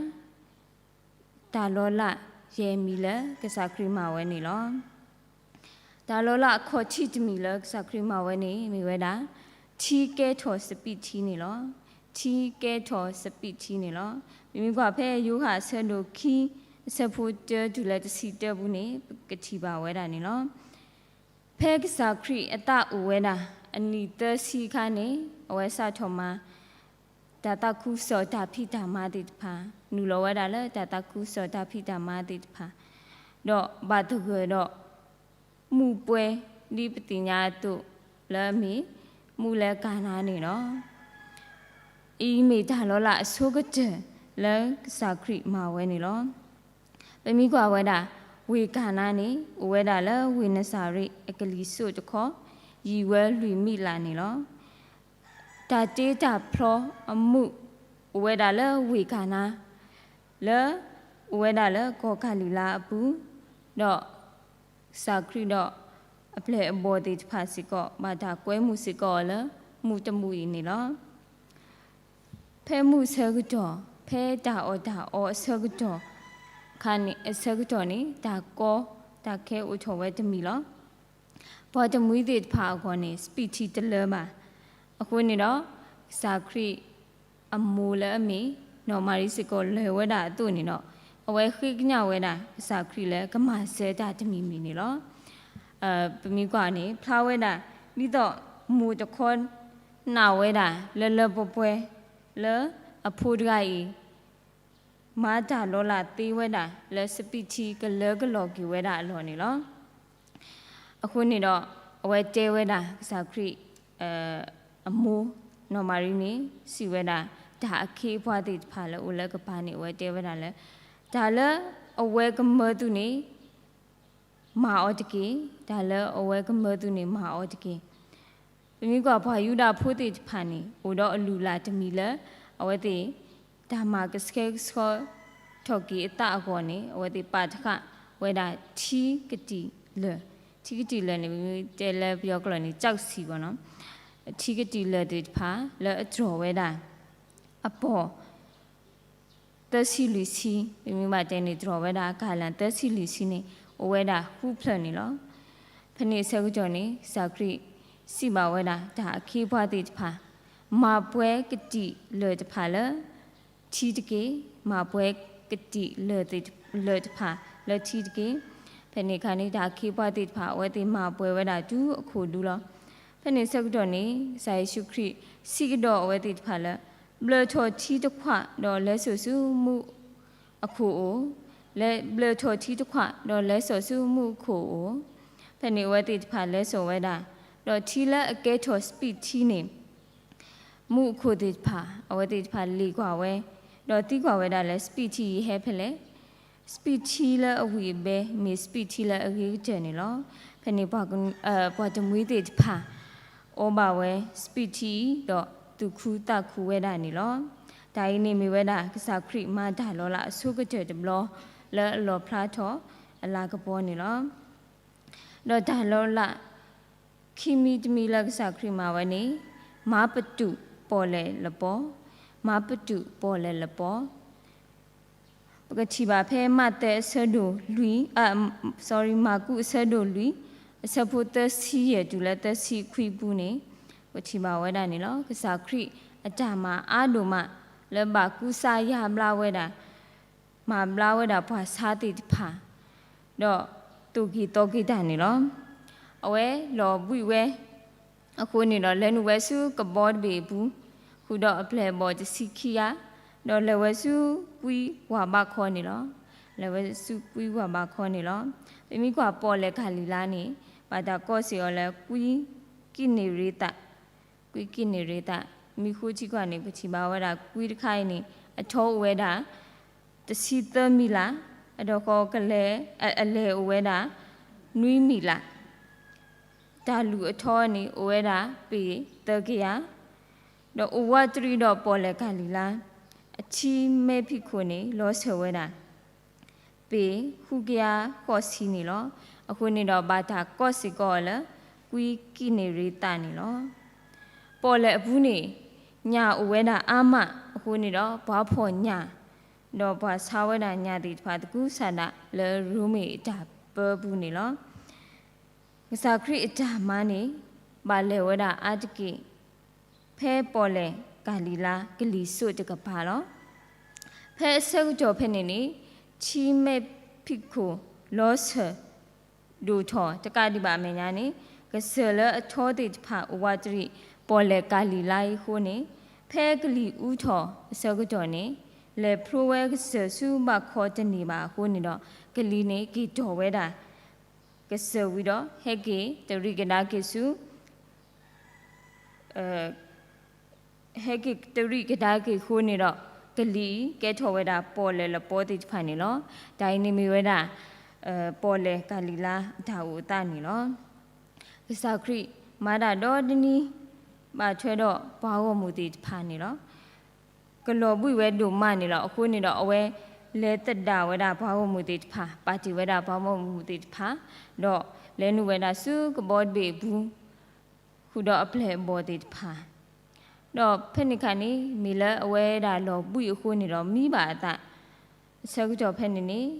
တၢ်လီၤလးယဲၢ်မံၤလၢကစၢ်ခရံာ်မၤဝဲန့ၣ်လီၤ. တၢ်လီၤလးအခီၣ်ထံးတမံၤလၢကစၢ်ခရံာ်မၤဝဲန့ၣ် မ့ၢ်ဝဲဒၣ် ထံကဲထီၣ်စပံးထံန့ၣ်လီၤ. ထံကဲထီၣ်စပံးထံန့ၣ်လီၤ. ပမ့ၢ်ကွၢ်ဖဲယိၤဟၣ်အဆၢဒိၣ်ခံ အဆၢဖိတၢတုၤလၢတဆံတၢပူၤန့ၣ် ပကထံၣ်ဘၣ်ဝဲဒၣ်န့ၣ်လီၤ. ဖဲကစၢ်ခရံာ်အသးအိၣ်ဝဲဒၣ် အနံၣ်သၢဆံအခါန့ၣ် အဝဲစးထီၣ်မၤ တၢ်သးခုကစီၣ်တၢ်ဖံးတၢ်မၤသ့ၣ်တဖၣ် နုာ်လီၤဝဲဒၣ်လၢတၢ်သးခုကစီၣ်တၢ်ဖံးတၢ်မၤသ့ၣ်တဖၣ် ဒီးဘၣ်သဂၢၢ်ဒီး မူးပွဲ ဒ်ပသ့ၣ်ညါအသိး လၢအမ့ၢ် မူးလၢကၤနါန့ၣ်လီၤ. အံၤမ့ၢ်တၢ်လီၤလးအဆိကတၢၢ်လၢကစၢ်ခရံာ်မၤဝဲန့ၣ်လီၤ. ပမ့ၢ်ကွၢ်ဝဲဒၣ် ဝ့ၢ်ကၤနါန့ၣ် အိၣ်ဝဲဒၣ်လၢဝ့ၢ်နစၤရ့းအကလံၤစိးတခီ ယံာ်ဝဲလွံၢ်မံးလးန့ၣ်လီၤ. တၢ်တ့တၢ်ဖျီအမူး အိၣ်ဝဲဒၣ်လၢဝ့ၢ်ကၤနါ လၢ အိၣ်ဝဲဒၣ်လၢကီၢ်ကၤလံၤလါအပူၤ ဒီး ကစၢ်ခရံာ်ဒီးအပျဲၢ်အဘီၣ်သ့ၣ်တဖၣ်စ့ၢ်ကီး ဘၣ်တၢ်ကွဲမုာ်စ့ၢ်ကီးအီၤလၢ မူးတမူးအံၤန့ၣ်လီၤ. ဖဲမူးဆၢကတီၢ် ဖဲတၢ်အီၣ်တၢ်အီအဆၢကတီၢ် ခါန့ၣ် အဆၢကတီၢ်န့ၣ် တၢ်ကီ တၢ်ခဲအိၣ်ထီၣ်ဝဲတမံၤလီၤ. ပှၤတမှံၤသ့ၣ်တဖၣ်အဂီၢ်န့ၣ် စပံးထံတလၢဘၣ်. အဃိန့ၣ်ဒီး ကစၢ်ခရံာ်အမိၢ်လၢအမ့ၢ် နီၢ်မၤရံစ့ၢ်ကီးလဲၤဝဲဒၣ်အသိးန့ၣ်ဒီး အဝဲဃ့ကညးဝဲဒၣ် ကစၢ်ခရံာ်လၢကမၤစၢၤတၢ်တမံၤမံၤန့ၣ်လီၤ. ပမ့ၢ်ကွၢ်န့ၣ် ဖျါဝဲဒၣ် ဒ်သိးမိၢ်တခီ နာ်ဝဲဒၣ် လၢလၢပှဲၤပှဲၤ လၢအဖိတဂၤအံၤ မၤတၢ်လီၤလးသ့ဝဲဒၣ် လၢစပံးထံကလၢကလီၤက့ၤဝဲဒၣ်အလီၢ်န့ၣ်လီၤ. အဃိန့ၣ်ဒီး အဝဲတဲဝဲဒၣ် ကစၢ်ခရံာ် အမိၢ် နီၢ်မၤရံန့ၣ် စံးဝဲဒၣ် တၢ်အခ့အပှၤသ့ၣ်တဖၣ်လၢအိၣ်လၢကပၤန့ၣ် အဝဲတဲဝဲဒၣ်လၢ တၢ်လၢအဝဲကမၢသုန့ၣ် မၤအီၤတက့ၢ်, တၢ်လၢအဝဲကမၢသုန့ၣ် မၤအီၤတက့ၢ်. ပမ့ၢ်ကွၢ်ပှၤယူဒၤဖိသ့ၣ်တဖၣ်န့ၣ် အိၣ်ဒီးအလုၢ်အလၢ်တမံၤလၢ အဝဲသ့ၣ် တၢ်မၤကဆှဲကဆှီထီၣ်က့ၤအသးအဂီၢ်န့ၣ် အဝဲသ့ၣ်ပာ်တဃာ်ဝဲဒၣ်ထံကတံာ်လၢာ်, ထံကတံာ်လၢာ်န့ၣ် ပမ့ၢ်တဲလၢပယီၤကျိာ်န့ၣ် ကျောက်ဆည်ပေါ့နော်, ထံကတံာ်လၢာ်သ့ၣ်တဖၣ် လၢအတြီၢ်ဝဲဒၣ် အပီၢ် သၢဆံလွံၢ်ဆံ, ပမ့ၢ်ဘၣ်တဲန့ၣ် တြီၢ်ဝဲဒၣ်အကၤလၢ်သၢဆံလွံၢ်ဆံန့ၣ် အိၣ်ဝဲဒၣ်ဃုဖျၢၣ်န့ၣ်လီၤ. ဖဲန့ၣ်အဆၢကတီၢ်န့ၣ် ကစၢ်ခရံာ်စံးဘၣ်ဝဲဒၣ် တၢ်အခ့အပှၤသ့ၣ်တဖၣ်, မၤပှဲၤကတံာ်လၢာ်တဖၣ်လၢ ထံတက့ၢ်, မၤပှဲၤကတံာ်လၢာ်တဖၣ်လၢထံတက့ၢ်. ဖဲန့ၣ်အခါန့ၣ် တၢ်အခ့အပှၤသ့ၣ်တဖၣ် အဝဲသ့ၣ်မၤပှဲၤဝဲဒၣ်တုၤအခိၣ်ဒူလီၤ. ဖဲန့ၣ်အဆၢကတီၢ်န့ၣ် ကစၢ်ယ့ၣ်ၡူးခရံာ်စံးကဒီးအဝဲသ့ၣ်တဖၣ်လၢ ဘျၢထီၣ်ထံတခွး ဒီးလဲစိာ်ဆူမူးအခိၣ်အိၣ်, လဲၤဘျၢထီၣ်ထံတခွး ဒီးလဲစိာ်ဆူမူးအခိၣ်အိၣ်. ဖဲန့ၣ်အဝဲသ့ၣ်တဖၣ်လဲစိာ်ဝဲဒၣ်, ဒီးထံလၢအကဲထီၣ်စပံးထံန့ၣ် မူးအခိၣ်သ့ၣ်တဖၣ် အဝဲသ့ၣ်တဖၣ်လ့ၣ်ကွၢ်ဝဲ, ဒီးသံကွၢ်ဝဲဒၣ်လၢ စပံးထံအံၤဟဲဖဲလဲၣ်. စပံးထံလၢအဝံၣ်အဘဲ မ့ၢ်စပံးထံလၢအဂ့ၤကတၢၢ်န့ၣ်လီၤ. ဖဲန့ၣ် ပှၤတမှံၤသ့ၣ်တဖၣ် အီဘၣ်ဝဲစပံးထံအံၤ ဒီးသူၣ်ခုသးခုဝဲဒၣ်န့ၣ်လီၤ. တၢ်အံၤန့ၣ်မ့ၢ်ဝဲဒၣ် ကစၢ်ခရံာ်မၤတၢ်လီၤလးအဆိကတၢၢ်တဘျီ လၢအလီၣ်ဖျါထီၣ်အလၤကပီၤန့ၣ်လီၤ. ဒီးတၢ်လီၤလး ခံမံၤတမံၤလၢကစၢ်ခရံာ်မၤဝဲန့ၣ် မၤပတုာ်ပီၣ်လဲၣ်လပီၤ, မၤပတုာ်ပီၣ်လဲၣ်လပီၤ. ပကထံၣ်ဘၣ်ဖဲမးသဲအဆၢဒိၣ်လွံၢ်, sorry, မၢ်ကူးအဆၢဒိၣ်လွံၢ်, အဆၢဖိသၢဆံယဲၢ်တုၤလၢသၢဆံခွံအပူၤန့ၣ်, ပထံၣ်ဘၣ်ဝဲဒၣ်န့ၣ်လီၤ. ကစၢ်ခရံာ်အတၢ်မၤအါဒိၣ်မး လၢဘၣ်ကူစါယါဘျါဝဲဒၣ်, မၤဘျါဝဲဒၣ်ပှၤဆါသ့ၣ်တဖၣ်, ဒီးသိၣ်က့ၤသီက့ၤတၢ်န့ၣ်လီၤ. အဝဲလီၤဘှံးဝဲ အဃိန့ၣ်ဒီး လဲၤနုာ်ဝဲဆူကဘီတဘ့ၣ်အပူၤ, ဃုာ်ဒီးအပျဲၢ်အဘီၣ်တဆံခံဂၤ, ဒီးလဲၤဝဲဆူကွံဝၢ်ဘးခီန့ၣ်လီၤ. လဲၤဝဲဆူကွံဝၢ်ဘးခီန့ၣ်လီၤ. ပမ့ၢ်ကွၢ်ပီၣ်လဲၣ်ကၤလံၤလါန့ၣ်, ဘၣ်တၢ်ကိးစ့ၢ်အီၤလၢ ကွံကံးနံးရ့ၤသး, ကွံကံးနံးရ့ၤသး, မ့ၢ်ဃုထံကွၢ်န့ၣ် ပထံၣ်ဘၣ်ဝဲဒၣ်ကွံတခါအံၤန့ၣ် အထီအိၣ်ဝဲဒၣ် တဆံသၢမံးလး, အဒီးဃီကလဲၤ, အလဲၢ်အိၣ်ဝဲဒၣ် နွံမံးလး, တၢ်လူၢ်အထီန့ၣ် အိၣ်ဝဲဒၣ်ပ့ၢ်သၢကယၤ, ဒီးအိၣ်ဝးတရံးဒီးပီၣ်လဲၣ်ကၤလံၤလါ အထံမဲးဖံးခိၣ်န့ၣ် လီၤစၢၤဝဲဒၣ် ပ့ၢ်ဃုကယၤဃိးဆံန့ၣ်လီၤ. အဃိန့ၣ်ဒီး ဘၣ်တၢ်ကိးစ့ၢ်ကီးအီၤလၢ ကွံကံးနံးရ့ၤသးန့ၣ်လီၤ. ပီၣ်လဲၣ်အပူၤန့ၣ် ညၣ်အိၣ်ဝဲဒၣ်အါမး, အဃိန့ၣ်ဒီး ပှၤဖီၣ်ညၣ်, ဒီးပှၤဆါဝဲဒၣ်ညၣ်သ့ၣ်တဖၣ်သကုၤဆးဒးလၢရိမ့ၤအတၢ်ပၢပူၤန့ၣ်လီၤ. ကစၢ်ခရံာ်အတၢ်မၤန့ၣ် ဘၣ်လဲၤဝဲဒၣ်အါတက့ၢ် ဖဲပီၣ်လဲၣ်ကၤလံၤလါကလံၤစိးတကပၤလီၤ. ဖဲအဆၢကတီၢ်ဖဲန့ၣ်န့ၣ် ထံမဲးဖံးခိၣ်လီၤစၢၤ ဒိၣ်ထီၣ်တကးဒံးဘၣ်အမဲာ်ညါန့ၣ်, ကစၢၢ်လၢအထီသ့ၣ်တဖၣ်အိၣ်ဝးတရံး ပီၣ်လဲၣ်ကၤလံၤလါအံၤအဃိန့ၣ်, ဖဲကလံၤအူထီၣ်အဆၢကတီၢ်န့ၣ် လဲၤဖျိဝဲကစၢၢ်ဆူဘးခီတန့ၢ်ဘၣ်အဃိန့ၣ်ဒီး, ကလံၤန့ၣ်က့ၤတီၢ်ဝဲဒၣ် ကစၢၢ်ဝံၤဒီး ဟဲက့ၤတရံးကဒါက့ၤဆူ ဟဲက့ၤတရံးကဒါက့ၤအဃိန့ၣ်ဒီး, ကလံၤအံၤကဲထီၣ်ဝဲဒၣ်ပီၣ်လဲၣ်လပီသ့ၣ်တဖၣ်န့ၣ်လီၤ. တၢ်အံၤန့ၣ်မ့ၢ်ဝဲဒၣ် ပီၣ်လဲၣ်ကၤလံၤလါအတၢ်အိၣ်အသးန့ၣ်လီၤ. ကစၢ်ခရံာ်မၤတၢ်ဒီတနံၤ ဘၣ်ထွဲဒီးပှၤဂီၢ်မုၢ်သ့ၣ်တဖၣ်န့ၣ်လီၤ. ကလီၤဘှံးဝဲဒိၣ်မးန့ၣ်လီၤ. အဃိန့ၣ်ဒီး အဝဲလဲၤသဒၣ်ဝဲဒၣ်ပှၤဂီၢ်မုၢ်သ့ၣ်တဖၣ်, ပာ်တ့ၢ်ဝဲဒၣ်ပှၤဂီၢ်မုၢ်သ့ၣ်တဖၣ်, ဒီးလဲၤနုာ်ဝဲဒၣ်ဆူကဘီတဘ့ၣ်အပူၤ ဃုာ်ဒီးအပျဲၢ်အဘီၣ်သ့ၣ်တဖၣ်, ဒီးဖဲန့ၣ်အခါန့ၣ် မ့ၢ်လၢအဝဲဒၣ်လီၤဘှံးအဃိန့ၣ်ဒီး မံဘၣ်အသး အဆၢကတီၢ်ဖဲန့ၣ်န့ၣ်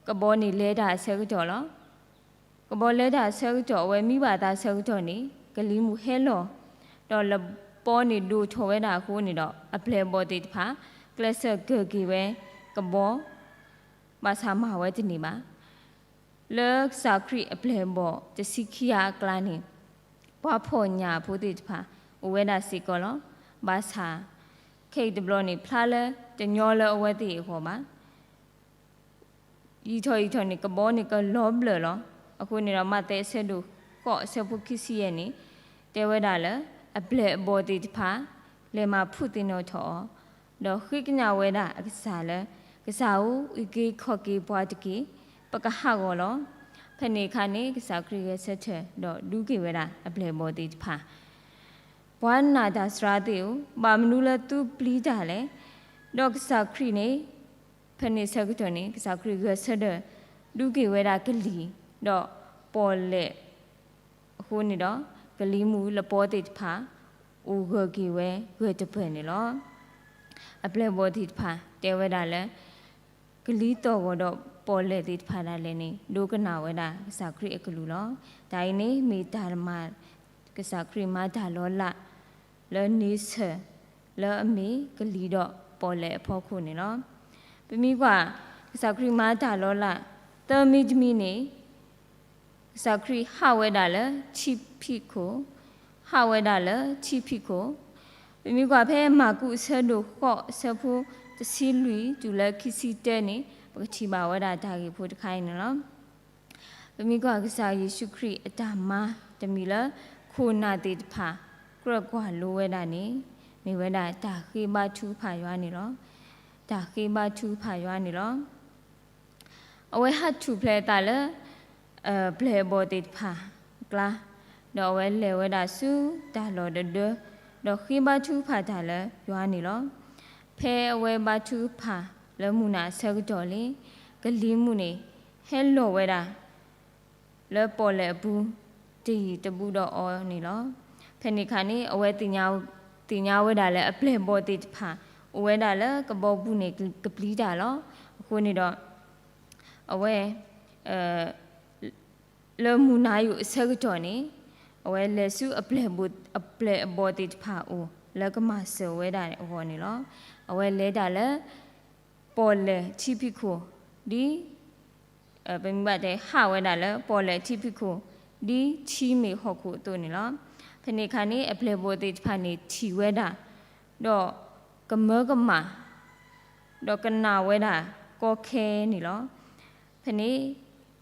ကဘီန့ၣ်လဲၤတၢ်အဆၢကတီၢ်လီၤ. ကဘီလဲၤတၢ်အဆၢကတီၢ် အဝဲမံဘၣ်အသးအဆၢကတီၢ်န့ၣ် ကလံၤမုၢ်ဟဲလီၤ, ဒီးလပီန့ၣ်ဒိၣ်ထီၣ်ဝဲဒၣ်အဃိန့ၣ်ဒီး အပျဲၢ်အဘီၣ်သ့ၣ်တဖၣ် ကျဲးစၢးကၢၢ်က့ၤဝဲကဘီ ဘၣ်ဆၣ်မၤဝဲတန့ၢ်ဘၣ်. လၢကစၢ်ခရံာ်အပျဲၢ်အဘီၣ်တဆံခံဂၤအကျါန့ၣ် ပှၤဖီၣ်ညၣ်ဖိသ့ၣ်တဖၣ် အိၣ်ဝဲဒၣ်စ့ၢ်ကီးလီၤ. ဘၣ်ဆၣ် ခဲအံၤတဘျီန့ၣ် ဖျါလၢတညီလၢအဝဲသ့ၣ်အဂီၢ်ဘၣ်. ယံာ်ထီၣ်ယံာ်ထီၣ်န့ၣ် ကဘီန့ၣ်ကလီၤဘျၢၣ်လီၤ. အဃိန့ၣ်ဒီး မးသဲအဆၢဒိၣ်ဃိးအဆၢဖိခံဆံယဲၢ်န့ၣ် တဲဝဲဒၣ်လၢ အပျဲၢ်အဘီၣ်သ့ၣ်တဖၣ် လဲၤမၤဖှူၣ်သ့ၣ်နီၣ်ထီၣ်အီၤ, ဒီးဃ့ကညးဝဲဒၣ်အကစၢ်လၢ ကစၢ်ဧၢ, အုၣ်က့ၤခီၣ်က့ၤပှၤတက့ၢ်, ပကဟးဂီၤလီၤ. ဖဲန့ၣ်အခါန့ၣ် ကစၢ်ခရံာ်ဂဲၤဆၢထၢၣ် ဒီးဒုးက့ၤဝဲဒၣ်အပျဲၢ်အဘီၣ်သ့ၣ်တဖၣ် ပှၤနာ်တၢ်စှၤသ့ၣ်ဧၢ, ဘၣ်မနုၤလၢသုပျံၤတၢ်လဲၣ်. ဒီးကစၢ်ခရံာ်န့ၣ် ဖဲန့ၣ်ဆၢကတီၢ်န့ၣ် ကစၢ်ခရံာ်ဂဲၤဆၢထၢၣ် ဒုးက့ၤဝဲဒၣ်ကလံၤ ဒီးပီၣ်လဲၣ်အဃိန့ၣ်ဒီး ကလံၤမုၢ်လပီသ့ၣ်တဖၣ် အိၣ်ဂၢၢ်က့ၤဝဲဂၢၢ်တပၢၢ်န့ၣ်လီၤ. အပျဲၢ်အဘီၣ်သ့ၣ်တဖၣ် တဲဝဲဒၣ်လၢ ကလံၤသီၣ်ဂီၤဒီးပီၣ်လဲၣ်သ့ၣ်တဖၣ်ဒၣ်လဲာ်န့ၣ် ဒိကနၣ်ဝဲဒၣ်ကစၢ်ခရံာ်အကလုၢ်လီၤ. တၢ်အံၤန့ၣ်မ့ၢ်တၢ်မၤ ကစၢ်ခရံာ်မၤတၢ်လီၤလး လၢန့ဆၢၣ် လၢအမ့ၢ်ကလံၤဒီးပီၣ်လဲၣ်အဖီခိၣ်န့ၣ်လီၤ. ပမ့ၢ်ကွၢ် ကစၢ်ခရံာ်မၤတၢ်လီၤလး သၢမံၤတမံၤန့ၣ် ကစၢ်ခရံာ်ဟးဝဲဒၣ်လၢထံဖံးခိၣ်, ဟးဝဲဒၣ်လၢထံဖံးခိၣ်, ပမ့ၢ်ကွၢ်ဖဲမၢ်ကူးအဆၢဒိၣ်ဃိးအဆၢဖိတဆံလွံၢ်တုၤလၢခံဆံတၢန့ၣ် ပကထံၣ်ဘၣ်ဝဲဒၣ်တၢ်ဂ့ၢ်ဖိတခါအံၤန့ၣ်လီၤ. ပမ့ၢ်ကွၢ်ကစၢ်ယ့ၣ်ၡူးခရံာ်အတၢ်မၤတမံၤလၢ ခိၣ်နၢ်သ့ၣ်တဖၣ် ကြၢးကွၢ်လိဝဲဒၣ်န့ၣ် မ့ၢ်ဝဲဒၣ်တၢ်ဃ့ဘါထုကဖၣ်ယွၤန့ၣ်လီၤ. တၢ်ဃ့ဘါထုကဖၣ်ယွၤန့ၣ်လီၤ. အဝဲဟးထူၣ်ဖျဲးအသးလၢ ပျဲၢ်အဘီၣ်သ့ၣ်တဖၣ်အကျါ, ဒီးအဝဲလဲၤဝဲဒၣ်ဆူတၢ်လီၢ်တဒၢ, ဒီးဃ့ဘါထုကဖၣ်တၢ်လၢယွၤန့ၣ်လီၤ. ဖဲအဝဲဘါထုကဖၣ်လၢမုၢ်နၤအဆၢကတီၢ်လံ, ကလံၤမုၢ်န့ၣ် ဟဲလီၤဝဲဒၣ် လၢပီၣ်လဲၣ်အပူၤ တယံာ်တဘူးဒီးအီၤန့ၣ်လီၤ. ဖဲန့ၣ်အခါန့ၣ် အဝဲသ့ၣ်ညါဝဲဒၣ်လၢအပျဲၢ်အဘီၣ်သ့ၣ်တဖၣ် အိၣ်ဝဲဒၣ်လၢကဘီပူၤန့ၣ် ကပျံၤတၢ်လီၤ. အဃိန့ၣ်ဒီး အဝဲ လၢမုၢ်နၤယိာ်အဆၢကတီၢ်န့ၣ် အဝဲလဲၤဆူအပျဲၢ်အဘီၣ်သ့ၣ်တဖၣ်အအိၣ် လၢကမၤစၢၤဝဲဒၣ်အဂီၢ်န့ၣ်လီၤ. အဝဲလဲၤတၢ်လၢ ပီၣ်လဲၣ်ထံဖံးခိၣ် ဒ် ပမ့ၢ်ဘၣ်တဲ ဟးဝဲဒၣ်လၢပီၣ်လဲၣ်ထံဖံးခိၣ် ဒ်ထံမ့ၢ်ဟီၣ်ခိၣ်အသိးန့ၣ်လီၤ. ဖဲန့ၣ်အခါန့ၣ် အပျဲၢ်အဘီၣ်သ့ၣ်တဖၣ်န့ၣ်ထံၣ်ဝဲဒၣ် ဒီးကမၢကမၣ် ဒီးကနၣ်ဝဲဒၣ်ကီခဲန့ၣ်လီၤ. ဖဲန့ၣ်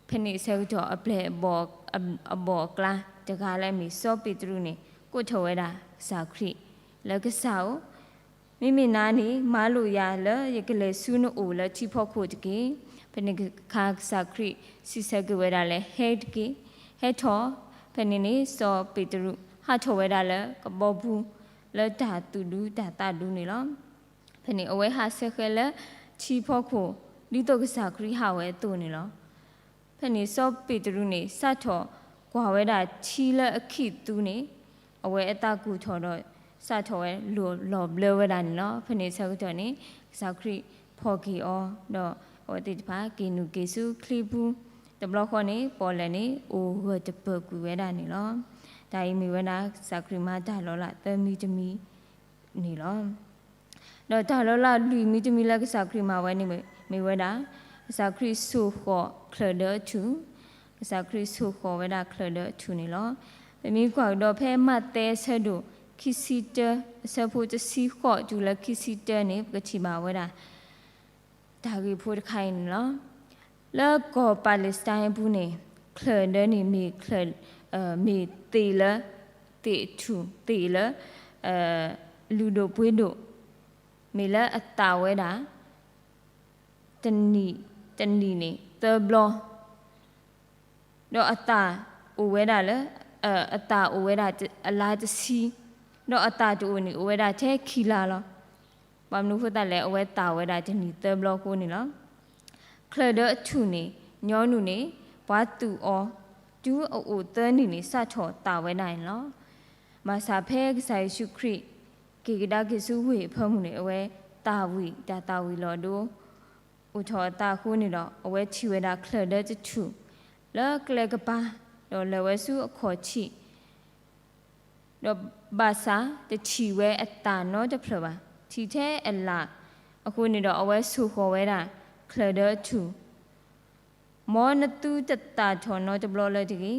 ဖဲန့ၣ်အဆၢကတီၢ် အပျဲၢ်အဘီၣ် အဘီၣ်အကျါတဂၤလၢအမ့ၢ်စီၤပ့းတရူးန့ၣ် ကိးထီၣ်ဝဲဒၣ်ကစၢ်ခရံာ် လၢကစၢ်ဧၢ, မ့မ့ၢ်နၤန့ၣ် မၤလိာ်ယၤလၢယကလဲၤဆူနအိၣ်လၢထံဖီခိၣ်တက့ၢ်. ဖဲန့ၣ်အခါကစၢ်ခရံာ်စံးဆၢက့ၤဝဲဒၣ်လၢ ဟဲတက့ၢ်, ဟဲထီၣ်. ဖဲန့ၣ်န့ၣ် စီၤပ့းတရူးဟးထီၣ်ဝဲဒၣ်လၢကဘီပူၤ လၢတၢ်သူၣ်ဒူတၢ်သးဒူန့ၣ်လီၤ. ဖဲန့ၣ်အဝဲဟးဆှဲဃဲလၢထံဖီခိၣ် ဒ်သိးကစၢ်ခရံာ်ဟးဝဲအသိးန့ၣ်လီၤ. ဖဲန့ၣ်စီၤပ့းတရူးန့ၣ် စးထီၣ်ကွၢ်ဝဲဒၣ်ထံလၢအခံးသူန့ၣ် အဝဲအသးကူၣ်ထီၣ်ဒီး စးထီၣ်ဝဲလီၤဘျၢဝဲဒၣ်န့ၣ်လီၤ. ဖဲန့ၣ်အဆၢကတီၢ်န့ၣ် ကစၢ်ခရံာ်ဖီၣ်က့ၤအီၤ ဒီးအဝဲသ့ၣ်တဖၣ်က့ၤနုာ်က့ၤဆူချံပူၤ, တဘျီဃီန့ၣ် ပီၣ်လဲၣ်န့ၣ် အိၣ်ဂၢၢ်တပၢၢ်ကွံာ်ဝဲဒၣ်န့ၣ်လီၤ. တၢ်အံၤမ့ၢ်ဝဲဒၣ်ကစၢ်ခရံာ်မၤတၢ်လီၤလးသၢမံၤတမံၤန့ၣ်လီၤ. ဒီးတၢ်လီၤလးလွံၢ်မံၤတမံၤလၢကစၢ်ခရံာ်မၤဝဲန့ၣ်မ့ၢ်ဝဲဒၣ် ကစၢ်ခရံာ်ဆိၣ်ဃီၣ်ချၢၣ်ဒၢအထူၣ်, ကစၢ်ခရံာ်ဆိၣ်ဃီၣ်ဝဲဒၣ်ချၢၣ်ဒၢအထူၣ်န့ၣ်လီၤ. ပမ့ၢ်ကွၢ်ကဒီးဖဲမးသဲအဆၢဒိၣ်ခံဆံတၢ အဆၢဖိတဆံဃိးတုၤလၢခံဆံတၢန့ၣ် ပကထံၣ်ဘၣ်ဝဲဒၣ် တၢ်ဂ့ၢ်ဖိတခါအံၤန့ၣ်လီၤ. လၢကီၢ်ပၤလဲစတၢၣ်အပူၤန့ၣ် ချၢၣ်ဒၢန့ၣ်မ့ၢ်ချၢၣ် မ့ၢ်သ့ၣ်လၢ သ့ၣ်အထူၣ်သ့ၣ်လၢ လုၢ်ဒိၣ်ပှ့ၤဒိၣ် မ့ၢ်လၢအသၣ်ဝဲဒၣ် တနံၣ်တနံၣ်န့ၣ်သၢဘျီ ဒီးအသၣ်အိၣ်ဝဲဒၣ်လၢ အသၣ်အိၣ်ဝဲဒၣ်အလါတဆံ, ဒီးအသၣ်တအိၣ်န့ၣ် အိၣ်ဝဲဒၣ်ထဲခံလါလီၤ. ဘၣ်မနုၤအဃိသတးလဲၣ် အဝဲသၣ်ဝဲဒၣ်တနံၣ်သၢဘျီအဃိန့ၣ်လီၤ. ချၢၣ်ဒၢအထူၣ်န့ၣ် ညီနုၢ်န့ၣ် ပှၤသူၣ်အီၤ တုၤအအိၣ်သၢနံၣ်န့ၣ် စးထီၣ်သၣ်ဝဲဒၣ်န့ၣ်လီၤ. ဘၣ်ဆၣ်ဖဲကစၢ်ယ့ၣ်ၡူးခရံာ် က့ၤကဒါက့ၤဆူဝ့ၢ်အဖၢမုၢ်န့ၣ် အဝဲသၣ်ဝံၤတၢ်သၣ်ဝံၤလီၤဒိ အိၣ်ထီၣ်အသးအဃိန့ၣ်ဒီး အဝဲထံၣ်ဝဲဒၣ်ချၢၣ်ဒၢတထူၣ် လၢကျဲကပၤ ဒီးလဲၤဝဲဆူအခီၣ်ထံး ဒီးဘၣ်ဆၣ်တထံၣ်ဝဲအသၣ်နီတဖျၢၣ်ဘၣ်, ထံၣ်ထဲအလၣ်အဃိန့ၣ်ဒီး အဝဲဆိၣ်ဃီၣ်ဝဲဒၣ်ချၢၣ်ဒၢအထူၣ် မ်နသုတသၣ်ထီၣ်နီတဘျီလၢၤတဂ့ၤ.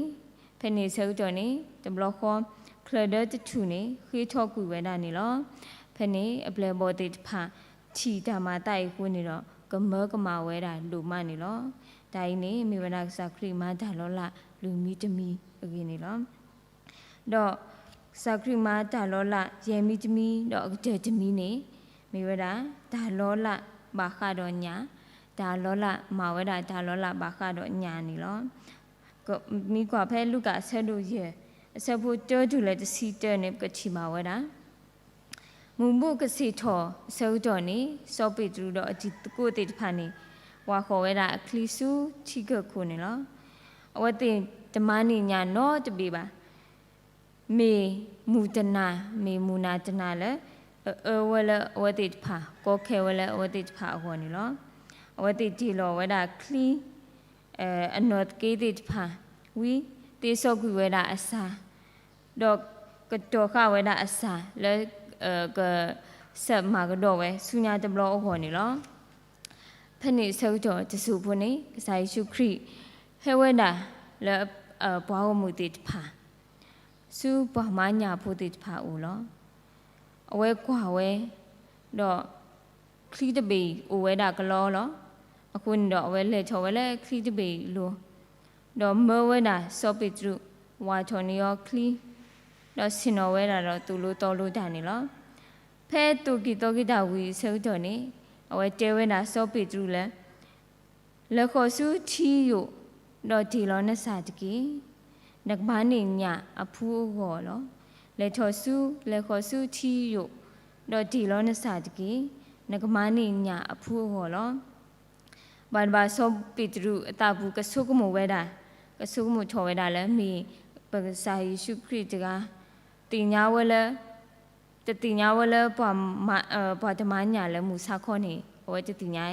ဖဲန့ၣ်အဆၢကတီၢ်န့ၣ် တဘျီဃီ ချၢၣ်ဒၢတထူၣ်န့ၣ် ဃ့ထီကွံာ်ဝဲဒၣ်န့ၣ်လီၤ. ဖဲန့ၣ်အပျဲၢ်အဘီၣ်သ့ၣ်တဖၣ် ထံၣ်တၢ်မၤသးအံၤအဃိန့ၣ်ဒီး ကမၢကမၣ်ဝဲဒၣ်ဒိၣ်မးန့ၣ်လီၤ. တၢ်အံၤန့ၣ် မ့ၢ်ဝဲဒၣ်ကစၢ်ခရံာ်မၤတၢ်လီၤလးလွံၢ်မံၤတမံၤအဂ့ၢ်န့ၣ်လီၤ. ဒီးကစၢ်ခရံာ်မၤတၢ်လီၤလးယဲၢ်မံၤတမံၤ ဒီးအကတၢၢ်တမံၤန့ၣ် မ့ၢ်ဝဲဒၣ် တၢ်လီၤလးဘၣ်ဃးဒီးညၣ်, တၢ်လီၤလးမၤဝဲဒၣ်တၢ်လီၤလးဘၣ်ဃးဒီးညၣ်န့ၣ်လီၤ. မ့ၢ်ကွၢ်ဖဲလူၤကၣ်အဆၢဒိၣ်ယဲၢ် အဆၢဖိတၢတုၤလၢတဆံတၢန့ၣ် ပကထံၣ်ဘၣ်ဝဲဒၣ် မုၢ်ဘူၣ်ကဆ့ၣ်ထီၣ်အဆၢကတီၢ်န့ၣ် စီၤပ့းတရူးဒီးအတံၤသကိးသ့ၣ်တဖၣ်န့ၣ် ဝၤဃီၤဝဲဒၣ်အချံဆူထံကၢၢ်ခိၣ်န့ၣ်လီၤ. အဝဲသ့ၣ်တမၤန့ၢ်ညၣ်နီတဘ့ၣ်ဘၣ်. မ့ၢ်မုၢ်တနၤ မ့ၢ်မုၢ်နၤတနၤလၢ အအၢဝဲလၢအဝဲသ့ၣ်တဖၣ် ကီခဲဝဲလၢအဝဲသ့ၣ်တဖၣ်အဂီၢ်န့ၣ်လီၤ. အဝဲသ့ၣ်တ့ၢ်လီၤဝဲဒၣ်ချံ အနီၢ်သက့သ့ၣ်တဖၣ် ဝံသ့စီကွံာ်ဝဲဒၣ်အစၢ် ဒီးကတီၤဃာ်ဝဲဒၣ်အစၢ်လၢ ကဆဲးမၤကဒီးဝဲဆူညါတဘျီအဂီၢ်န့ၣ်လီၤ. ဖဲန့ၣ်အဆၢကတီၢ်တစိၢ်ဖိန့ၣ် ကစၢ်ယ့ၣ်ၡူးခရံာ်ဟဲဝဲဒၣ်လၢ ပှၤဂီၢ်မုၢ်သ့ၣ်တဖၣ် ဆူပှၤမၤညၣ်ဖိသ့ၣ်တဖၣ်အအိၣ်လီၤ. အဝဲကွၢ်ဝဲ ဒီးချံတဘ့ၣ်အံၤအိၣ်ဝဲဒၣ်ကလီလီၤ. အဃိန့ၣ်ဒီး အဝဲလဲၤထီၣ်ဝဲလၢချံတဘ့ၣ်အံၤအလိၤ ဒီးမၢဝဲဒၣ်စီၤပ့းတရူး ဝၤထီၣ်န့ၢ်အီၤချံ ဒီးဆ့ၣ်နီၤဝဲဒၣ်ဒီးသိၣ်လိသီလိတၢ်န့ၣ်လီၤ. ဖဲသိၣ်က့ၤသီက့ၤတၢ်ဝံၤအဆၢကတီၢ်န့ၣ် အဝဲတဲဝဲဒၣ်စီၤပ့းတရူးလၢ လဲၤဃီၤဆူထံယိာ် ဒီးတ့ၢ်လီၤနစၢ်တက့ၢ်. နကမၤန့ၢ်ညၣ်အဖုအဂီၢ်လီၤ. လဲၤထီၣ်ဆူ လဲၤဃီၤဆူထံယိာ် ဒီးတ့ၢ်လီၤနစၢ်တက့ၢ်. နကမၤန့ၢ်ညၣ်အဖုအဂီၢ်လီၤ. ဘၣ်တဘၣ်စီၤပ့းတရူးအသးပူၤကဆိကမိၣ်ဝဲဒၣ်, ကဆိကမိၣ်ထီၣ်ဝဲဒၣ်လၢ မ့ၢ်ပကစၢ်ယ့ၣ်ၡူးခရံာ်တဂၤ သ့ၣ်ညါဝဲလၢ တသ့ၣ်ညါဝဲလၢ ပှၤတမၤညၣ်လၢမုၢ်ဆါခီန့ၣ် အဝဲတသ့ၣ်ညါ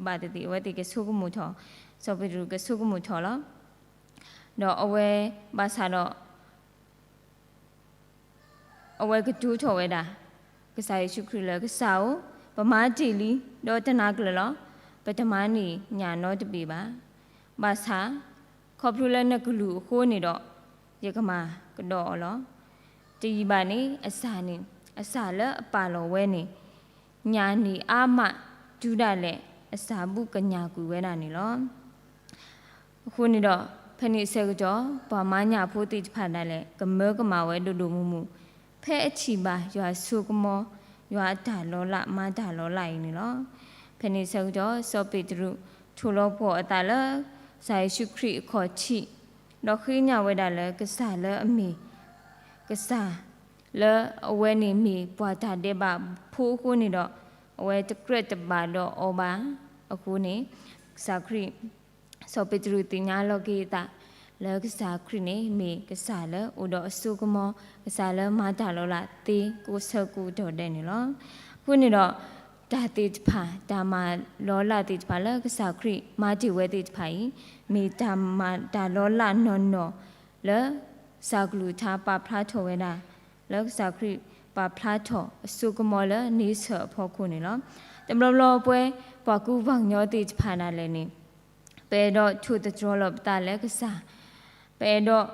ဘၣ်သ့ၣ်သ့ၣ် အဝဲသ့ၣ်ကဆိကမိၣ်ထီၣ်, စီၤပ့းတရူးကဆိကမိၣ်ထီၣ်လီၤ. ဒီးအဝဲဘၣ်ဆၣ်ဒီး အဝဲကတိၤထီၣ်ဝဲဒၣ် ကစၢ်ယ့ၣ်ၡူးခရံာ်လၢ ကစၢ်ဧၢ, ပမၤတ့ၢ်လံ, ဒီးတနၤကျၢၤလီၤ, ပတမၤန့ၢ်ညၣ်နီတဘ့ၣ်ဘၣ်. ဘၣ်ဆၣ် ခီဖျိလၢနကလုၢ်အဃိန့ၣ်ဒီး ယကမၤကဒီးအီၤလီၤ. တယံာ်ဘၣ်န့ၣ် အစၢ်န့ၣ် အစၢ်လၢအပာ်လီၤဝဲန့ၣ် ညၣ်န့ၢ်အါမးတုၤဒၣ်လဲာ် အစၢ်ဘူကညၣ်ကွံာ်ဝဲဒၣ်န့ၣ်လီၤ. အဃိန့ၣ်ဒီး ဖဲန့ၣ်အဆၢကတီၢ် ပှၤမၤညၣ်ဖိသ့ၣ်တဖၣ်ဒၣ်လဲာ် ကမၢကမၣ်ဝဲဒိၣ်ဒိၣ်မုၢ်မုၢ် ဖဲအထံၣ်ဘၣ်ယွၤအစိကမီၤ, ယွၤအတၢ်လီၤလးမၤတၢ်လီၤလးအံၤန့ၣ်လီၤ. ဖဲန့ၣ်အဆၢကတီၢ် စီၤပ့းတရူး ထိၣ်လီၤပှီၢ်အသးလၢ ကစၢ်ယ့ၣ်ၡူးခရံာ်အခီၣ်ထံး, ဒီးဃ့ညၣ်ဝဲဒၣ်လၢကစၢ်လၢအမ့ၢ် ကစၢ် လၢအဝဲန့ၣ်မ့ၢ်ပှၤတၢ်ဒဲးဘးဖိအဃိန့ၣ်ဒီး အဝဲတကြၢးတဘၣ်ဒီးအီၤဘၣ်. အဃိန့ၣ် ကစၢ်ခရံာ် စီၤပ့းတရူးသ့ၣ်ညါလီၤက့ၤအသး လၢကစၢ်ခရံာ်န့ၣ် မ့ၢ်ကစၢ်လၢအိၣ်ဒီးအစိကမီၤ, ကစၢ်လၢမၤတၢ်လီၤလးသ့ကိးဆၢကိးကတီၢ်ဒဲးန့ၣ်လီၤ. အဃိန့ၣ်ဒီး တၢ်သ့ၣ်တဖၣ် တၢ်မၤလီၤလးသ့ၣ်တဖၣ်လၢကစၢ်ခရံာ်မၤတ့ၢ်ဝဲသ့ၣ်တဖၣ်အံၤ မ့ၢ်တၢ်မၤတၢ်လီၤလးနီၢ်နီၢ်လၢ ကစၢ်ကလုၢ်ကထါပာ်ဖျါထီၣ်ဝဲဒၣ် လၢကစၢ်ခရံာ်ပာ်ဖျါထီၣ်အစိကမီၤလၢန့ဆၢၣ်အဖီခိၣ်န့ၣ်လီၤ. တဘျီဘျီပဝဲ ပှၤကူပှၤကညီသ့ၣ်တဖၣ်ဒၣ်လဲာ်န့ၣ် ပအဲၣ်ဒိးထိၣ်သတြီၤလီၤပသးလၢကစၢ်, ပအဲၣ်ဒိး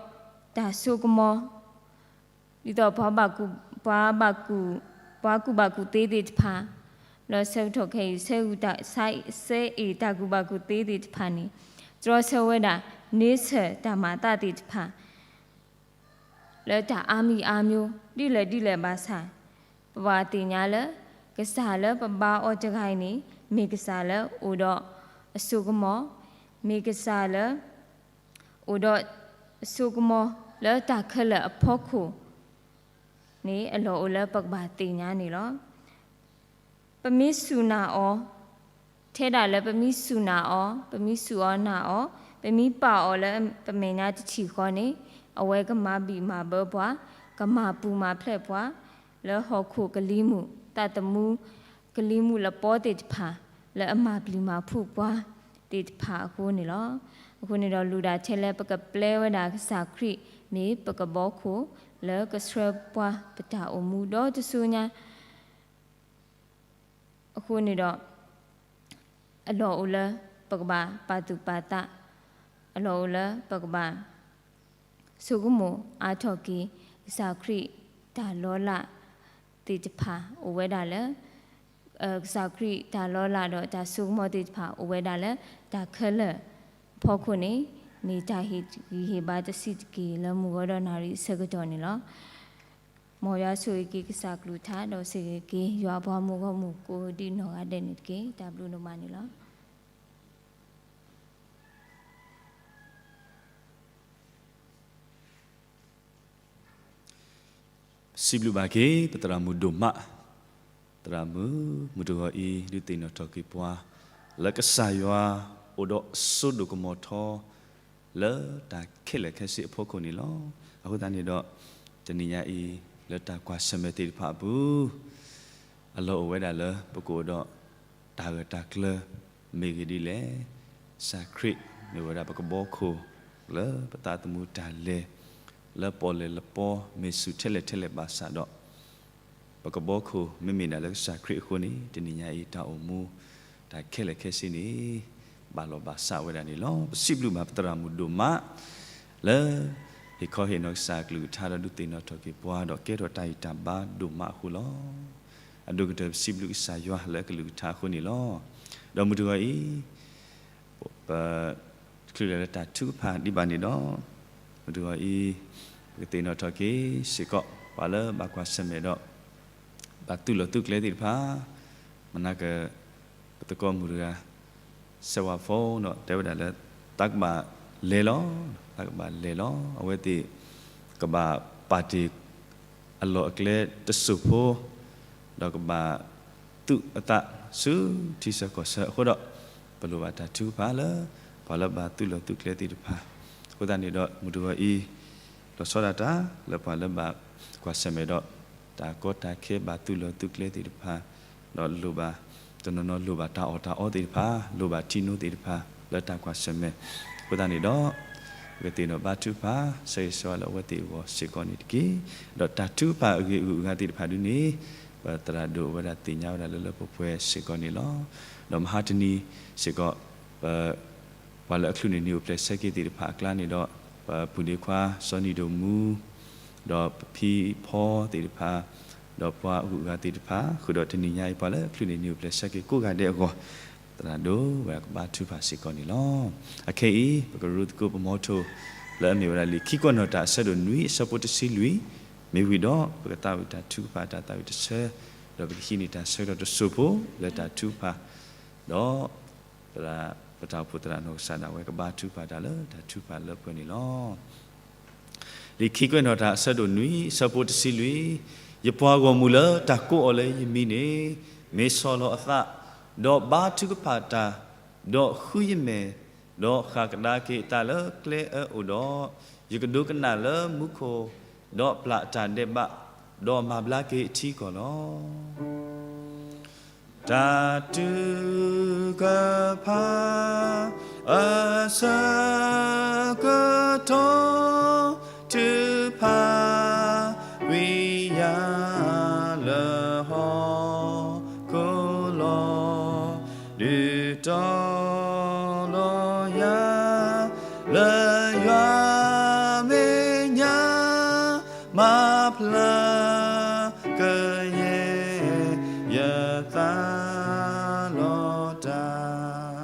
တၢ်စိကမီၤ ဒ်သိးပှၤဘၣ်ကူၣ်, ပှၤဘၣ်ကူၣ်, ပှၤကူၣ်ဘၣ်ကူၣ်သ့သ့ၣ်တဖၣ် လၢဆၢကတီၢ်ခဲအံၤ ဆၢဂုာ်တၢ်, ဆၢအ့ၣ်တၢ်ကူၣ်ဘၣ်ကူၣ်သ့သ့ၣ်တဖၣ်န့ၣ် တြီဆၢဝဲဒၣ် န့ဆၢၣ်တၢ်မၤအသးသ့ၣ်တဖၣ် လၢတၢ်အါမံၤအါမျိၤ ဒ်လဲၣ်ဒ်လဲၣ်ဘၣ်ဆၣ် ပဘၣ်သ့ၣ်ညါလၢ ကစၢ်လၢပဘါအီၤတဂၤအံၤန့ၣ် မ့ၢ်ကစၢ်လၢအိၣ်ဒီးအစိကမီၤ, မ့ၢ်ကစၢ်လၢ အိၣ်ဒီးအစိကမီၤလၢတၢ်ခဲလၢာ်အဖီခိၣ်န့ၣ် အလီၢ်အိၣ်လၢပကဘၣ်သ့ၣ်ညါန့ၣ်လီၤ. ပမ့ၢ်စူၢ်နာ်အီၤ ထဲဒၣ်လၢပမ့ၢ်စူၢ်နာ်အီၤ, ပမ့ၢ်စူၢ်အီၤနာ်အီၤ, ပမ့ၢ်ပာ်အီၤလၢပမဲာ်ညါတထံၣ်ဃီန့ၣ် အဝဲကမၤဘံၣ်မၤဘၢပှၤ, ကမၤပူၤမၤဖျဲးပှၤ လၢဟီၣ်ခိၣ်ကလံၤမုၢ် သးသမူကလံၤမုၢ်လပီသ့ၣ်တဖၣ် လၢအမၤပျံၤမၤဖုးပှၤသ့ၣ်တဖၣ်အဃိန့ၣ်လီၤ. အဃိန့ၣ်ဒီးလူၤဒၣ်ထဲလၢပကပျဲဝဲဒၣ်ကစၢ်ခရံာ်မ့ၢ်ပကဘီခိၣ် လၢကဆှၢပှၤပတၢ်အိၣ်မူဒီတစိၤညါ အဃိန့ၣ်ဒီး အလီၢ်အိၣ်လၢပကဘၣ်ပာ်သူၣ်ပာ်သး, အလီၢ်အိၣ်လၢပကဘၣ် ဆိကမိၣ်အါထီၣ်က့ၤ ကစၢ်ခရံာ်တၢ်လီၤလးသ့ၣ်တဖၣ်အိၣ်ဝဲဒၣ်လၢ ကစၢ်ခရံာ်တၢ်လီၤလးဒီးတၢ်ဆိကမိၣ်သ့ၣ်တဖၣ်အိၣ်ဝဲဒၣ်လၢတၢ်ခဲလၢာ်အဖီခိၣ်န့ၣ် မ့ၢ်တၢ်ဟ့ၣ်ဂံၢ်ဟ့ၣ်ဘါတဆံးတက့ၢ်လၢမုၢ်ဂီၤဒီးနၣ်ရံၣ်အဆၢကတီၢ်န့ၣ်လီၤ. မ်ယွၤဆိၣ်ဂ့ၤက့ၤကစၢ်ကလုၢ်ကထါ ဒီးဆိၣ်ဂ့ၤက့ၤယွၤအပှၤမုၢ်ဂီၢ်မုၢ်ကိးဒံးနီၢ်ဂၤဒဲးန့ၣ်တက့ၢ်. တၢ်ဘျုးဒိၣ်မးန့ၣ်လီၤ. ပစံးဘျုးဘၣ်က့ၤ ပသရၣ်မုၣ်ဒိၣ်မး, သရၣ်မုၣ် မုၢ်တဂီၤအံၤ ဒုးသ့ၣ်နီၣ်ထီၣ်က့ၤပှၤ လၢကစၢ်ယွၤအိၣ်ဒီးအစိဒိၣ်ကမီၤထီ လၢတၢ်ခဲလၢာ်ခဲဆ့အဖီခိၣ်န့ၣ်လီၤ. အဃိသတးန့ၣ်ဒီး တနံၤညါအံၤ လၢတၢ်ကွၢ်ဆၢၣ်မဲာ်သ့ၣ်တဖၣ်အပူၤ အလီၢ်အိၣ်ဝဲဒၣ်လၢ ပကအိၣ်ဒီးတၢ်ဂၢၢ်တၢ်ကျၢၤ မ့ၢ်ဂ့ၤဒ်လဲၣ်. ကစၢ်ခရံာ်မ့ၢ်ဝဲဒၣ်ပကဘီခိၣ် လၢပသးသမူတၢ်လဲၤ လၢပီၣ်လဲၣ်လပီ မ့ၢ်ဆူၣ်ထဲလဲၣ်ထဲလဲၣ်ဘၣ်ဆၣ်ဒီး ပကဘီခိၣ်မ့မ့ၢ်ဒၣ်လၢကစၢ်ခရံာ်အဃိန့ၣ် တနံၤညါအံၤတၢ်အိၣ်မူ တၢ်ခဲလၢာ်ခဲဆ့န့ၣ် ဘၣ်လီၤဘၣ်စးဝဲဒၣ်န့ၣ်လီၤ. ပစံးဘျုးဘၣ်ပသရၣ်မုၣ်ဒိၣ်မး လၢ ဟ့ၣ်ခီဟ့ၣ်နီၤကစၢ်အကလုၢ်ကထါဒီးဒုးသ့ၣ်နီၣ်ထီၣ်က့ၤပှၤဒီးကဲထီၣ်တၢ်ဂံၢ်တၢ်ဘါဒိၣ်မးအဃိလီၤ. အဒိၣ်ကတၢၢ်ပစံးဘျုးကစၢ်ယွၤလၢအကလုၢ်ကထါအဃိန့ၣ်လီၤ. ဒီးမုၢ်တဂီၤအံၤ ပ ချုးလၢ်လၢတၢ်ထုကဖၣ်ဒံးဘၣ်န့ၣ်ဒီး မုၢ်တဂီၤအံၤ ပကသ့ၣ်နီၣ်ထီၣ်က့ၤစ့ၢ်ကီး ပှၤလၢဘၣ်ကွၢ်ဆၢၣ်မဲာ်ဒီး ဘၣ်တူၢ်လိာ်သုးကျဲၤသ့ၣ်တဖၣ် မနၤက ပသကိးမုၣ်တဂၤ စဲးဝါဖိဒီးတဲဝဲဒၣ်လၢ တၢ်ကဘၣ်လဲၤလီၤ, တၢ်ကဘၣ်လဲၤလီၤ. အဝဲသ့ၣ် ကဘၣ်ပာ်တ့ၢ် အလီၢ်အကျဲတစိၢ်ဖိ ဒီးကဘၣ်သူၣ်အသးဆူထံဆၢကီၢ်ဆၢအဃိဒီး ပလိၣ်ဘၣ်တၢ်ထုကဖၣ်လၢ ပှၤလၢဘၣ်တူၢ်လိာ်သုးကျဲၤသ့ၣ်တဖၣ် အဃိသတးန့ၣ်ဒီး မုၢ်တဂီၤအံၤ လီၤဆီဒၣ်တၢ်လၢပှၤလၢဘၣ်ကွၢ်ဆၢၣ်မဲာ်ဒီး တၢ်ကီတၢ်ခဲဘၣ်သူၣ်လီၤသူၣ်ကျဲသ့ၣ်တဖၣ်, ဒီးလိၣ်ဘၣ်, တနီၤနီၤလိၣ်ဘၣ်တၢ်အီၣ်တၢ်အီသ့ၣ်တဖၣ်, လိၣ်ဘၣ်ထံနိသ့ၣ်တဖၣ် လၢတၢ်ကွၢ်ဆၢၣ်မဲာ်, အဃိသတးန့ၣ်ဒီး ပကသ့ၣ်နီၣ်ဘါထုကဖၣ် ဆၢဂ့ၤဆၢဝါလၢအဝဲသ့ၣ်အဂီၢ်စ့ၢ်ကီးန့ၣ်တက့ၢ်. ဒီးတၢ်ထုကဖၣ်အဂ့ၢ်အဂုၤအဂၤသ့ၣ်တဖၣ်ဒ်န့ၣ် ပသရၣ်ဒိၣ်အဝဲဒၣ်သ့ၣ်ညါဝဲဒၣ်လၢလၢပှဲၤပှဲၤစ့ၢ်ကီးန့ၣ်လီၤ. ဒီးမဟါတနံၤစ့ၢ်ကီး ပ ပှၤလၢအချုးန့ၢ်နံၣ်အိၣ်ဖျဲၣ်ဆၢက့ၤသ့ၣ်တဖၣ်အကျါန့ၣ်ဒီး ပပုၢ်ဒ့ခွါစီၤနံၤဒိၣ်မူ ဒီးပဖံဖီသ့ၣ်တဖၣ် ဒီးပှၤအဂုၤအဂၤသ့ၣ်တဖၣ် ဃုာ်ဒီးတနံၤညါအံၤ ပှၤလၢအချုးန့ၢ်နံၣ်အိၣ်ဖျဲၣ်ဆၢက့ၤကိးဂၤဒဲးအဂီၢ် သရၣ်ဒိၣ်ဝဲဒၣ်ကဘါထုကဖၣ်စ့ၢ်ကီးန့ၣ်လီၤ. အခဲအံၤ ပကရူၢ်သကိးပမီထိ လၢအမ့ၢ်ဝဲဒၣ်လံာ်ခံကွဲးနီၣ်တၢ်အဆၢဒိၣ်နွံအဆၢဖိတဆံလွံၢ် မ့ၢ်ဝံၤဒီး ပကသးဝံၣ်တၢ်ထုကဖၣ်တၢ်သးဝံၣ်တဆၢ ဒီးပကဟံးန့ၢ်တၢ်ဆၢကတီၢ်တစိၢ်ဖိလၢတၢ်ထုကဖၣ် ဒီး ပတၢ်အိၣ်ဖှိၣ်သရၣ်နီၢ်ကစၢ်ဒၣ်ဝဲကဘါထုကဖၣ်တၢ်လၢတၢ်ထုကဖၣ်လၢပှဲၤန့ၣ်လီၤ. လံာ်ခံကွဲးနီၣ်တၢ်အဆၢဒိၣ်နွံအဆၢဖိတဆံလွံၢ်, ယပှၤဂီၢ်မုၢ်လၢတၢ်ကိးအီၤလၢယမံၤန့ၣ် မ့ၢ်ဆီၣ်လီၤအသး, ဒီးဘါထုကဖၣ်တၢ်, ဒီးဃုယမဲာ်, ဒီးဃၣ်ကဒါက့ၤအသးလၢကျဲအၢအိၣ်ဒီး, ယကဒိကနၣ်လၢမူခိၣ်, ဒီးပျၢ်အတၢ်ဒဲးဘး, ဒီးမၤဘျါက့ၤအထံကီၢ်လီၤ. တၢ်ထုကဖၣ်အဆၢကတီၢ် ထုကဖၣ်ဝံၤယၤလၢဟီၣ်ခိၣ်လီၤ, ဒုးတီၤလီၤယၤ လၢယွၤမဲာ်ညါ မၤဖျါကယဲၢ် ယသးလီၤတၢ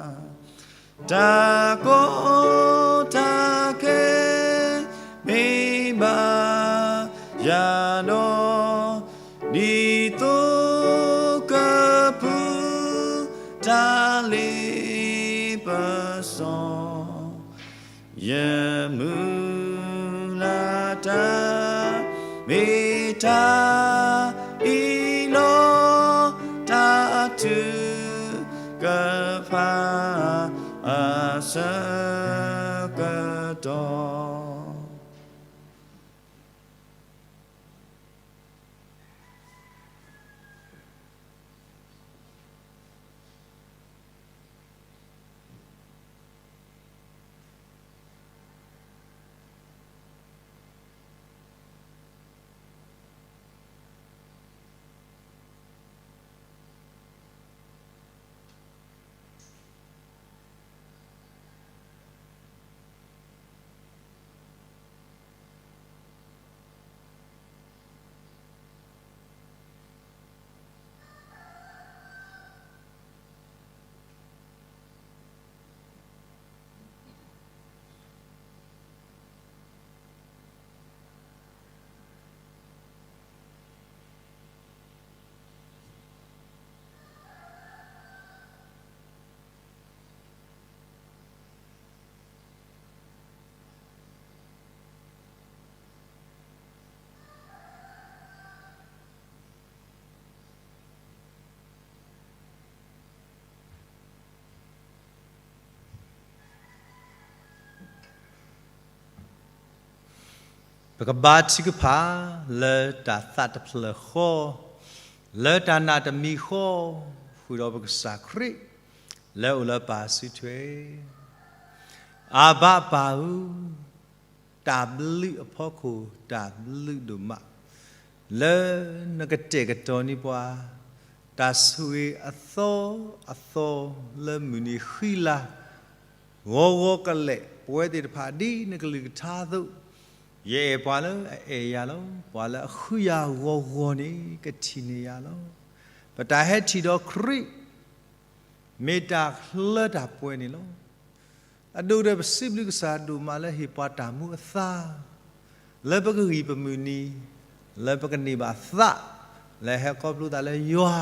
်, တၢ်ကီတၢ်ခဲ မ့ၢ်ဘၣ်ယၤဒီး ဒ်သိးကပူၤ တၢ်လ့ပစီ ယမုၢ်လၢ်တၢ် မ့ၢ်တၢ်အံၤလီၤ. တၢ်ထုကဖၣ်အဆၢကတီၢ်ပကဘါထုကဖၣ် လၢတၢ်သးတဖျၢၣ်ဃီ, လၢတၢ်နာ်တမံၤဃီ, ဃုာ်ဒီးပကစၢ်ခရံာ် လၢအအိၣ်လၢပၢ်စုထွဲ, အၢ်ဘၣ်ပၢ်ဧၢ, တၢ်ဘျုးအဖီခိၣ် တၢ်ဘျုးဒိၣ်မး, လၢနကတဲာ်ကတီၤန့ၢ်ပှၤ တၢ်ဆိၣ်ဂ့ၤအသီအသီ လၢမုၢ်နံၤဃံလၤ ဂီၤဂီၤကလဲာ် ပဝဲသ့ၣ်တဖၣ် ဒ်နကလုၢ်ကထါအသိး, ယအဲၣ်ပှၤလၢအအဲၣ်ယၤလီၤ. ပှၤလၢအဃုယၤဂီၤဂီၤန့ၣ် ကထံၣ်န့ၢ်ယၤလီၤ. ပတၢ်ဟဲထံၣ်ဒီးခရံာ် မ့ၢ်တၢ်လၢတၢ်ပှဲၤန့ၣ်လီၤ. အဒိၣ်ကတၢၢ် ပစံးဘျုးကစၢ်ဒိၣ်မးလၢဟ့ၣ်ပှၤတၢ်မူအသါ လၢပကဂံၢ်ပမုၢ်နံၤ, လၢပကန့ၢ်ဘၣ်သး လၢဟဲခီဖျိသးလၢယွၤ,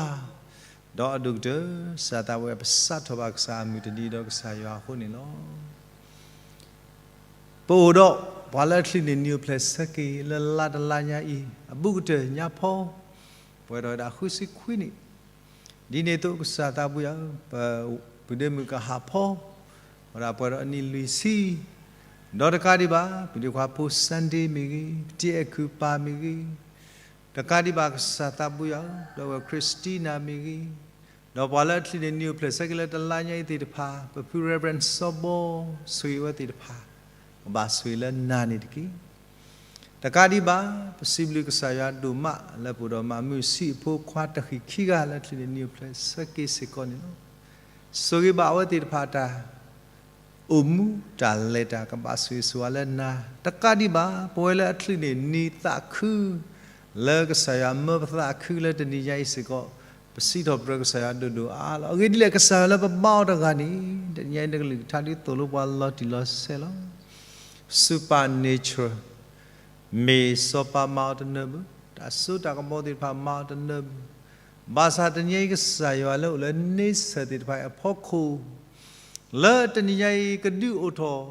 ဒီးအဒိၣ်ကတၢၢ် စၢ်သးဝဲပစးထီၣ်ဘၣ်ကစၢ်အမုၢ်တနံၤဒီးကစၢ်ယွၤအဃိန့ၣ်လီၤ. ပအိၣ်ဒီးပှၤလၢအချုးန့ၢ်နံၣ်အိၣ်ဖျဲၣ်ဆၢက့ၤ လၢလါတလါညါအံၤ အဘူးကတၢၢ်ညါဖီ ပှဲၤဒီးဝဲဒၣ်ဃုဆံခွံနံၣ်, ဒ်န့ၣ်အသိးကစၢ်သးဘိယွၤဧၢ, ပပုၢ်ဒ့မုၣ်ကဟးဖီ ဝဲဒၣ်ပှဲၤဒီးအနံၣ်လွံၢ်ဆံ, ဒီးတကးဒံးဘၣ် ပဒ့ခွါဖိ Sunday မ့ၢ်ဂ့ၤ, ပတံၤအဲၣ်ခုၣ်ပၢ်မ့ၢ်ဂ့ၤ, တကးဒံးဘၣ်ကစၢ်သးဘိယွၤဧၢ, ဒီးဝဲ Christina မ့ၢ်ဂ့ၤ, ဒီးပှၤလၢအချုးန့ၢ်နံၣ်အိၣ်ဖျဲၣ်ဆၢက့ၤလၢတလါညါအံၤသ့ၣ်တဖၣ်, ပဖု Reverend စီၤဘီ ဆိၣ်ဂ့ၤဝဲသ့ၣ်တဖၣ်, ကဘၣ်ဆိၣ်ဂ့ၤလၢနၤန့ၣ်တက့ၢ်. တကးဒံးဘၣ်, ပစံးဘျုးကစၢ်ယွၤဒိၣ်မး လၢပအိၣ်ဒီးမၤမုာ်ဆံးအဖိခွါတဃံးခံဂၤလၢအချုးန့ၢ်နံၣ်အိၣ်ဖျဲၣ်ဆၢက့ၤစ့ၢ်ကီးန့ၣ်လီၤ. ဆိၣ်ဂ့ၤဘၣ်အဝဲသ့ၣ်တဖၣ်တၢ် အိၣ်မူတၢ်လဲၤတၢ်ကဘၣ်ဆိၣ်ဂ့ၤဆိၣ်ဝါလၢနၤ, တကးဒံးဘၣ် ပဝဲလၢအချုးန့ၢ်နံၣ်သးခု လၢကစၢ်ယွၤမၢပသးခုလၢတနံၤညါအံၤစ့ၢ်ကီး, ပစံးထီၣ်ပတြၢၤကစၢ်ယွၤဒိၣ်ဒိၣ်အါအါလီၤ. အဂ့ၢ်ဒ်လဲၣ် ကစၢ်ယွၤလၢပဘါအီၤတဂၤန့ၣ်, တနံၤညါအံၤနကလုၢ်ကထါဒုးသိၣ်လိပှၤလီၤတံၢ်လီၤဆဲးလီၤ. Supernatural, မ့ၢ်စီၤပၤမၤအီၤတနၢၤဘၣ်, တၢ်စိတၢ်ကမီၤသ့ၣ်တဖၣ်မၤအီၤတနၢၤဘၣ်. ဘၣ်ဆၣ်တနံၤညါအံၤကစၢ်ယွၤလၢအိၣ်လၢန့ဆၢၣ်သ့ၣ်တဖၣ်အံၤအဖီခိၣ်, လၢတနံၤညါအံၤကဒုးအိၣ်ထီၣ်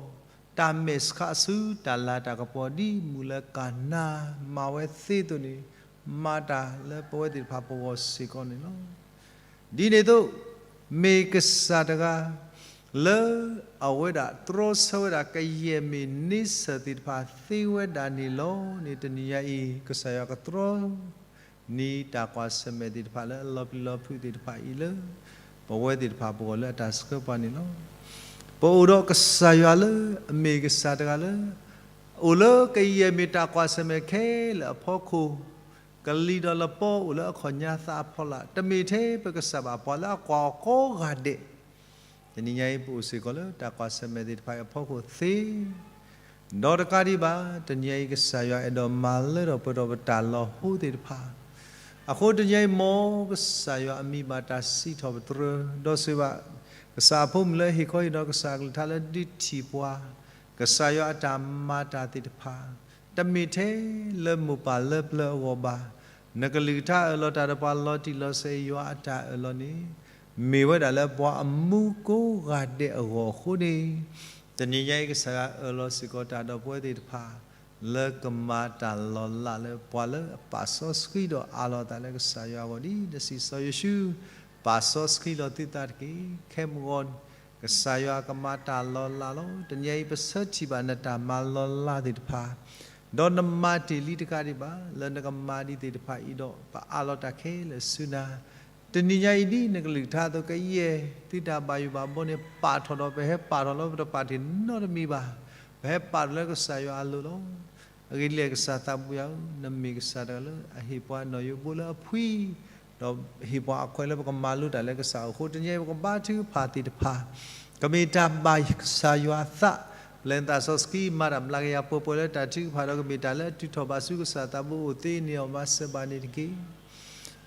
တၢ်မဲာ်ဆှးဆူတၢ်လၤတၢ်ကပီၤ ဒ်မုၢ်လၢကၤနါမၤဝဲသ့အသိးန့ၣ်, မၤတၢ်လၢပဝဲသ့ၣ်တဖၣ်ပဂီၢ်စ့ၢ်ကီးန့ၣ်လီၤ. ဒ်န့ၣ်အသိး, မ့ၢ်ကစၢ်တဂၤ လၢအဝဲဒၣ်တြီဆၢဝဲဒၣ်ကယဲၢ်မ့ၢ်န့ဆၢၣ်သ့ၣ်တဖၣ်သ့ဝဲဒၣ်န့ၣ်လီၤန့ၣ်, တနံၤညါအံၤ ကစၢ်ယွၤကတြီ နံၤတၢ်ကွၢ်ဆၢၣ်မဲာ်သ့ၣ်တဖၣ်လၢအလီၤပျံၤလီၤဖုးသ့ၣ်တဖၣ်အံၤလၢ ပဝဲသ့ၣ်တဖၣ်ပဂီၢ်လၢအတၢ်ဆှၢပှၤန့ၣ်လီၤ. ပအိၣ်ဒီးကစၢ်ယွၤလၢအမ့ၢ်ကစၢ်တဂၤလၢ အိၣ်လၢကယဲၢ်မ့ၢ်တၢ်ကွၢ်ဆၢၣ်မဲာ်ခဲလၢာ်အဖီခိၣ်, ကလံၤဒီးလပီအိၣ်လၢအခီၣ်ညါသးအဖီလာ်, တမ့ၢ်ထဲပကစၢ်ဘၣ် ပှၤလၢအကွၢ်အီၤကိးဂၤဒဲး တနံၤညါအံၤ ပအိၣ်စ့ၢ်ကီးလၢတၢ်ကွၢ်ဆၢၣ်မဲာ်သ့ၣ်တဖၣ်အံၤအဖီခိၣ်သ့, ဒီးတကးဒံးဘၣ် တနံၤညါအံၤ ကစၢ်ယွၤအဲၣ်ဒိးမၤလၢထီၣ်ပှဲၤထီၣ်ပတၢ်လီၤဟိသ့ၣ်တဖၣ်, အဃိတနံၤညါအံၤ မ်ကစၢ်ယွၤအမံၤဘၣ်တၢ်စံးထီၣ်ပတြၢၤ, ဒီးစံးဘၣ် ကစၢ်အဖိမုၣ်လၢအဟ့ၣ်ခီဟ့ၣ်နီၤ ကစၢ်အကလုၢ်ကထါလၢဒုးထံၣ်ပှၤ, ကစၢ်ယွၤအတၢ်မၤတၢ်သ့ၣ်တဖၣ်, တမ့ၢ်ထဲလၢမိၢ်ပၢ်လၢပျၢၤအဂီၢ်ဘၣ်. နကလုၢ်ကထါအၢၣ်လီၤတၢ်ဒီးပှၤလီၤတံၢ်လီၤဆဲး ယွၤအတၢ်အၢၣ်လီၤန့ၣ် မ့ၢ်ဝဲဒၣ်လၢပှၤအမူကိးဂၤဒဲးအဂီၢ်အဃိန့ၣ်, တနံၤညါအံၤ ကစၢ်ယွၤအၢၣ်လီၤစ့ၢ်ကီးတၢ်ဒီးပဝဲသ့ၣ်တဖၣ် လၢကမၤတၢ်လီၤလးလၢပှၤလၢအပာ်စီဆှံဒီးအးလီၤအသးလၢကစၢ်ယွၤအဂီၢ် ဒ်နစံးစီၤယိၤၡူး ပာ်စီဆှံလီၤသုသးတက့ၢ်. ခဲမုၢ်ဂီၤ ကစၢ်ယွၤကမၤတၢ်လီၤလးလီၤ. တနံၤအံၤ ပဆၢထံၣ်ဘၣ်နတၢ်မၤလီၤလးသ့ၣ်တဖၣ်, ဒီးနမၤတ့ၢ်လံတကးဒံးဘၣ် လၢနကမၤဒံးသ့ၣ်တဖၣ်အံၤဒီး ပအးလီၤတၢ်ခဲလၢာ်ဆူနၤ. တနံၤညါအံၤဒ်နကလုၢ်ကထါအသိး ကယဲၢ်သုတၢ်ဘၣ်ယိၣ်ဘၣ်ဘီန့ၣ် ပာ်ထီၣ်ဒီး ပဟဲပာ်ထီၣ်လီၤ ပတပာ်တ့ၢ်နီတမံၤဘၣ်. ပဟဲပာ်ထီၣ်လၢကစၢ်ယွၤအလိၤလီၤ. အဂ့ၢ်ဒ်လဲၣ် ကစၢ်သးပူၤယၤဧၢ, နမ့ၢ်ကစၢ်တဂၤလၢအဟ့ၣ်ပှၤနီၢ်ယိၤဘိလၢအဖှံ, ဒီးဟ့ၣ်ပှၤအခွဲးလၢပကမၤလိတၢ်လၢကစၢ်အအိၣ်အဃိ တနံၤအံၤ ပကဘါထုကဖၣ်သ့ၣ်တဖၣ် ကမ့ၢ်တၢ်ဘၣ်ကစၢ်ယွၤအသး, ပျဲနသးစီဆှံမၤတၢ်ဘျါက့ၤယၤပှဲၤပှဲၤလၢတၢ်ထုကဖၣ်ဒီး ကမ့ၢ်တၢ်လၢအတုၤထီၣ်ဘၣ်ဆူကစၢ်သးဘိအိၣ်သ့န့ၣ် အီၣ်ဘၣ်စၢၤဘၣ်န့ၣ်တက့ၢ်.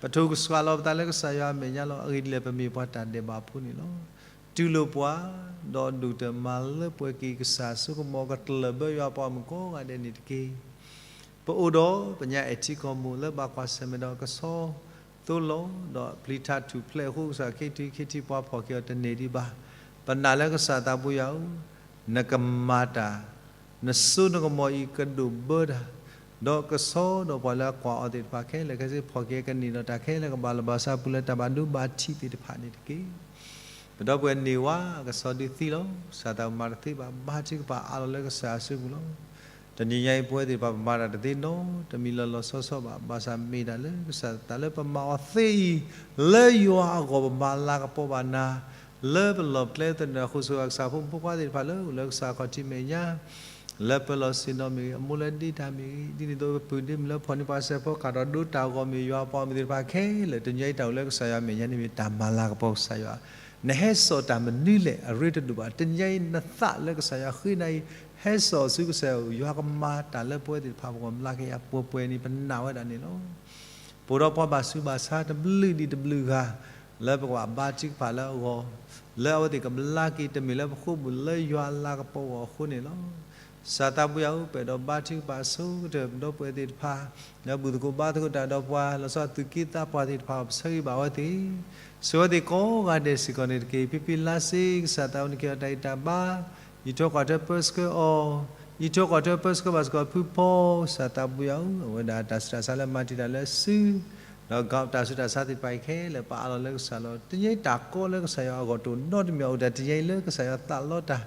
ပထိၣ်ကစှၤလီၤပသးလၢကစၢ်ယွၤအမဲာ်ညါလီၤ. အဂ့ၢ်ဒ်လဲၣ် ပမ့ၢ်ပှၤတၢ်ဒဲးဘးဖိန့ၣ်လီၤ. တူၢ်လိာ်ပှၤ, ဒီးဒိၣ်တၢ်မၤလၢပှဲၤက့ၤကစၢ်အစိကမီၤ ကတလၢာ်ဘၢယွၤအပှၤမုၣ်ကိးဂၤဒဲးန့ၣ်တက့ၢ်. ပအိၣ်ဒီးပညါအဲၣ်ထံကီၢ်မိၢ်လၢဘၣ်ကွၢ်ဆၢၣ်မဲာ်ဒီးကဆီသိလီၤ, ဒီးပျံၤထးထူၣ်ဖျဲးအဃိ ကစၢ်ခ့ထံခ့ထံပှၤဖီၣ်က့ၤအီၤတန့ၢ်ဒံးဘၣ်. ပနာ်လၢကစၢ်သးပူၤယၤဧၢ, နကမၤတၢ်, နစိနကမီၤအံၤကဒိၣ်ဘၢတၢ်, ဒီးကဆီဒီးပှၤလၢအကွၢ်အီၤသ့ၣ်တဖၣ်ခဲလၢာ်ခဲဆ့ ဖီၣ်က့ၤကန့ၢ်ဒီးတၢ်ခဲလၢာ်ကဘၣ်လီၤဘၣ်ဆၣ်ပူၤလၢတၢ်ဘၣ်ဒိဘၣ်ထံးသ့ၣ်တဖၣ်န့ၣ်တက့ၢ်. ပဒီပုၢ်ဝဲၢ်န့ၢ်ဝဲကဆီဒုးသံလီၤ. ကစၢ်သးမၤတသ့ဘၣ်, ဘါထုကဖၣ်အးလီၤလၢကစၢ်အစုပူၤလီၤ. တနံၤညါအံၤ ပဝဲသ့ၣ်တဖၣ်ပမၤတၢ်တသ့နီတမံၤလၢလီၤဆီဆီဘၣ်, ဘၣ်ဆၣ်မ့ၢ်တၢ်လၢကစၢ်သးလၢပမၤအီၤသ့အံၤ, လၢယွၤအဂီၢ် ပမၤလၤကပီၤဘၣ်နၤ, လၢပလီၢ်ပကျဲသနၢၣ်အဃိ ဆိၣ်ဂ့ၤကစၢ်ဖိမုၣ်ဖိခွါသ့ၣ်တဖၣ်လၢအိၣ်လၢကစၢ်ခီၣ်ထံးမဲာ်ညါ လၢပလီၢ်ဆ့ၣ်နီၤမ့ၢ်ဂ့ၤ, အမိၢ်လၢဒ့တၢ်မ့ၢ်ဂ့ၤ, ဒ်န့ၣ်အသိး ပပုၢ်ဒ့မုၣ်လၢဖီၣ်န့ၢ်ပှၤစဲးဖီ ကးထီၣ်ဒိတၢ်ဂီၤမ့ၢ် ယွၤအပှၤမုၣ်သ့ၣ်တဖၣ်ခဲလၢာ် တနံၤညါအံၤတၢ်အိၣ်လၢကစၢ်ယွၤအမဲာ်ညါန့ၣ်မ့ၢ်တၢ်မၤလၤကပီၤကစၢ်ယွၤ. နဟဲစိာ်တၢ်မနုၤလဲၣ် အရ့တဒိၣ်ဘၣ်. တနံၤညါအံၤနသးလၢကစၢ်ယွၤဃ့နၤအံၤ ဟဲစိာ်အီၤဆူကစၢ်ယွၤ, ယွၤကမၤတၢ်လၢပဝဲသ့ၣ်တဖၣ်ပဂီၢ် ဘျါက့ၤယၤပှဲၤပှဲၤန့ၣ် ပနာ်ဝဲဒၣ်န့ၣ်လီၤ. ပအိၣ်ဒီးပှၤဘၣ်ဆူးဘၣ်ဆါတဘျုးဒံးတဘျုးဂၤ လၢပကဘၣ်ဘါထုကဖၣ်လၢအဂီၢ်, လၢအဝဲသ့ၣ်ကဘျါက့ၤတမ့ၢ်လၢပဃိာ်ပူၤ လၢယွၤအလၤကပီၤအဂီၢ်အဃိန့ၣ်လီၤ. ကစၢ်သးပူၤယၤဧၢ, ပအဲၣ်ဒိးဘါထုကဖၣ်ဆိကတၢၢ် ပဒီပုၢ်ဝဲၢ်သ့ၣ်တဖၣ် လၢဘူၣ်သကိးဘါသကိးတၢ်ဒီးပှၤ လီၤဆီသူၣ်က့သးပှၢ်သ့ၣ်တဖၣ် ပဆၢဂ့ၤဘၣ်ဝဲသ့ၣ်, ဆိၣ်ဂ့ၤဝဲသ့ၣ်ကိးဂၤဒဲးစ့ၢ်ကီးန့ၣ်တက့ၢ်. ဖံဖံလါစ့ ကစၢ်သးအိၣ်နက့ၤအီၤတၢ်ဂံၢ်တၢ်ဘါ, အံးထွဲကွၢ်ထွဲပၢဆှၢအီၤ, အံးထွဲကွၢ်ထွဲပၢဆှၢဘၣ်စ့ၢ်ကီးဖုဖီ, ကစၢ်သးပူၤယၤဧၢ, အဝဲဒၣ်တၢ်ဆူးတၢ်ဆါလၢမၤတံာ်တာ်လၢစု ဒီးတၢ်ဆူးတၢ်ဆါသ့ၣ်တဖၣ်အံၤခဲလၢာ် ပအးလီၤလၢကစၢ်လီၤ. တနံၤအံၤတၢ်ကီလၢကစၢ်ယွၤအဂီၢ်တအိၣ်နီတမံၤ အိၣ်ဒၣ်တနံၤအံၤလၢကစၢ်ယွၤသးလီတၢ်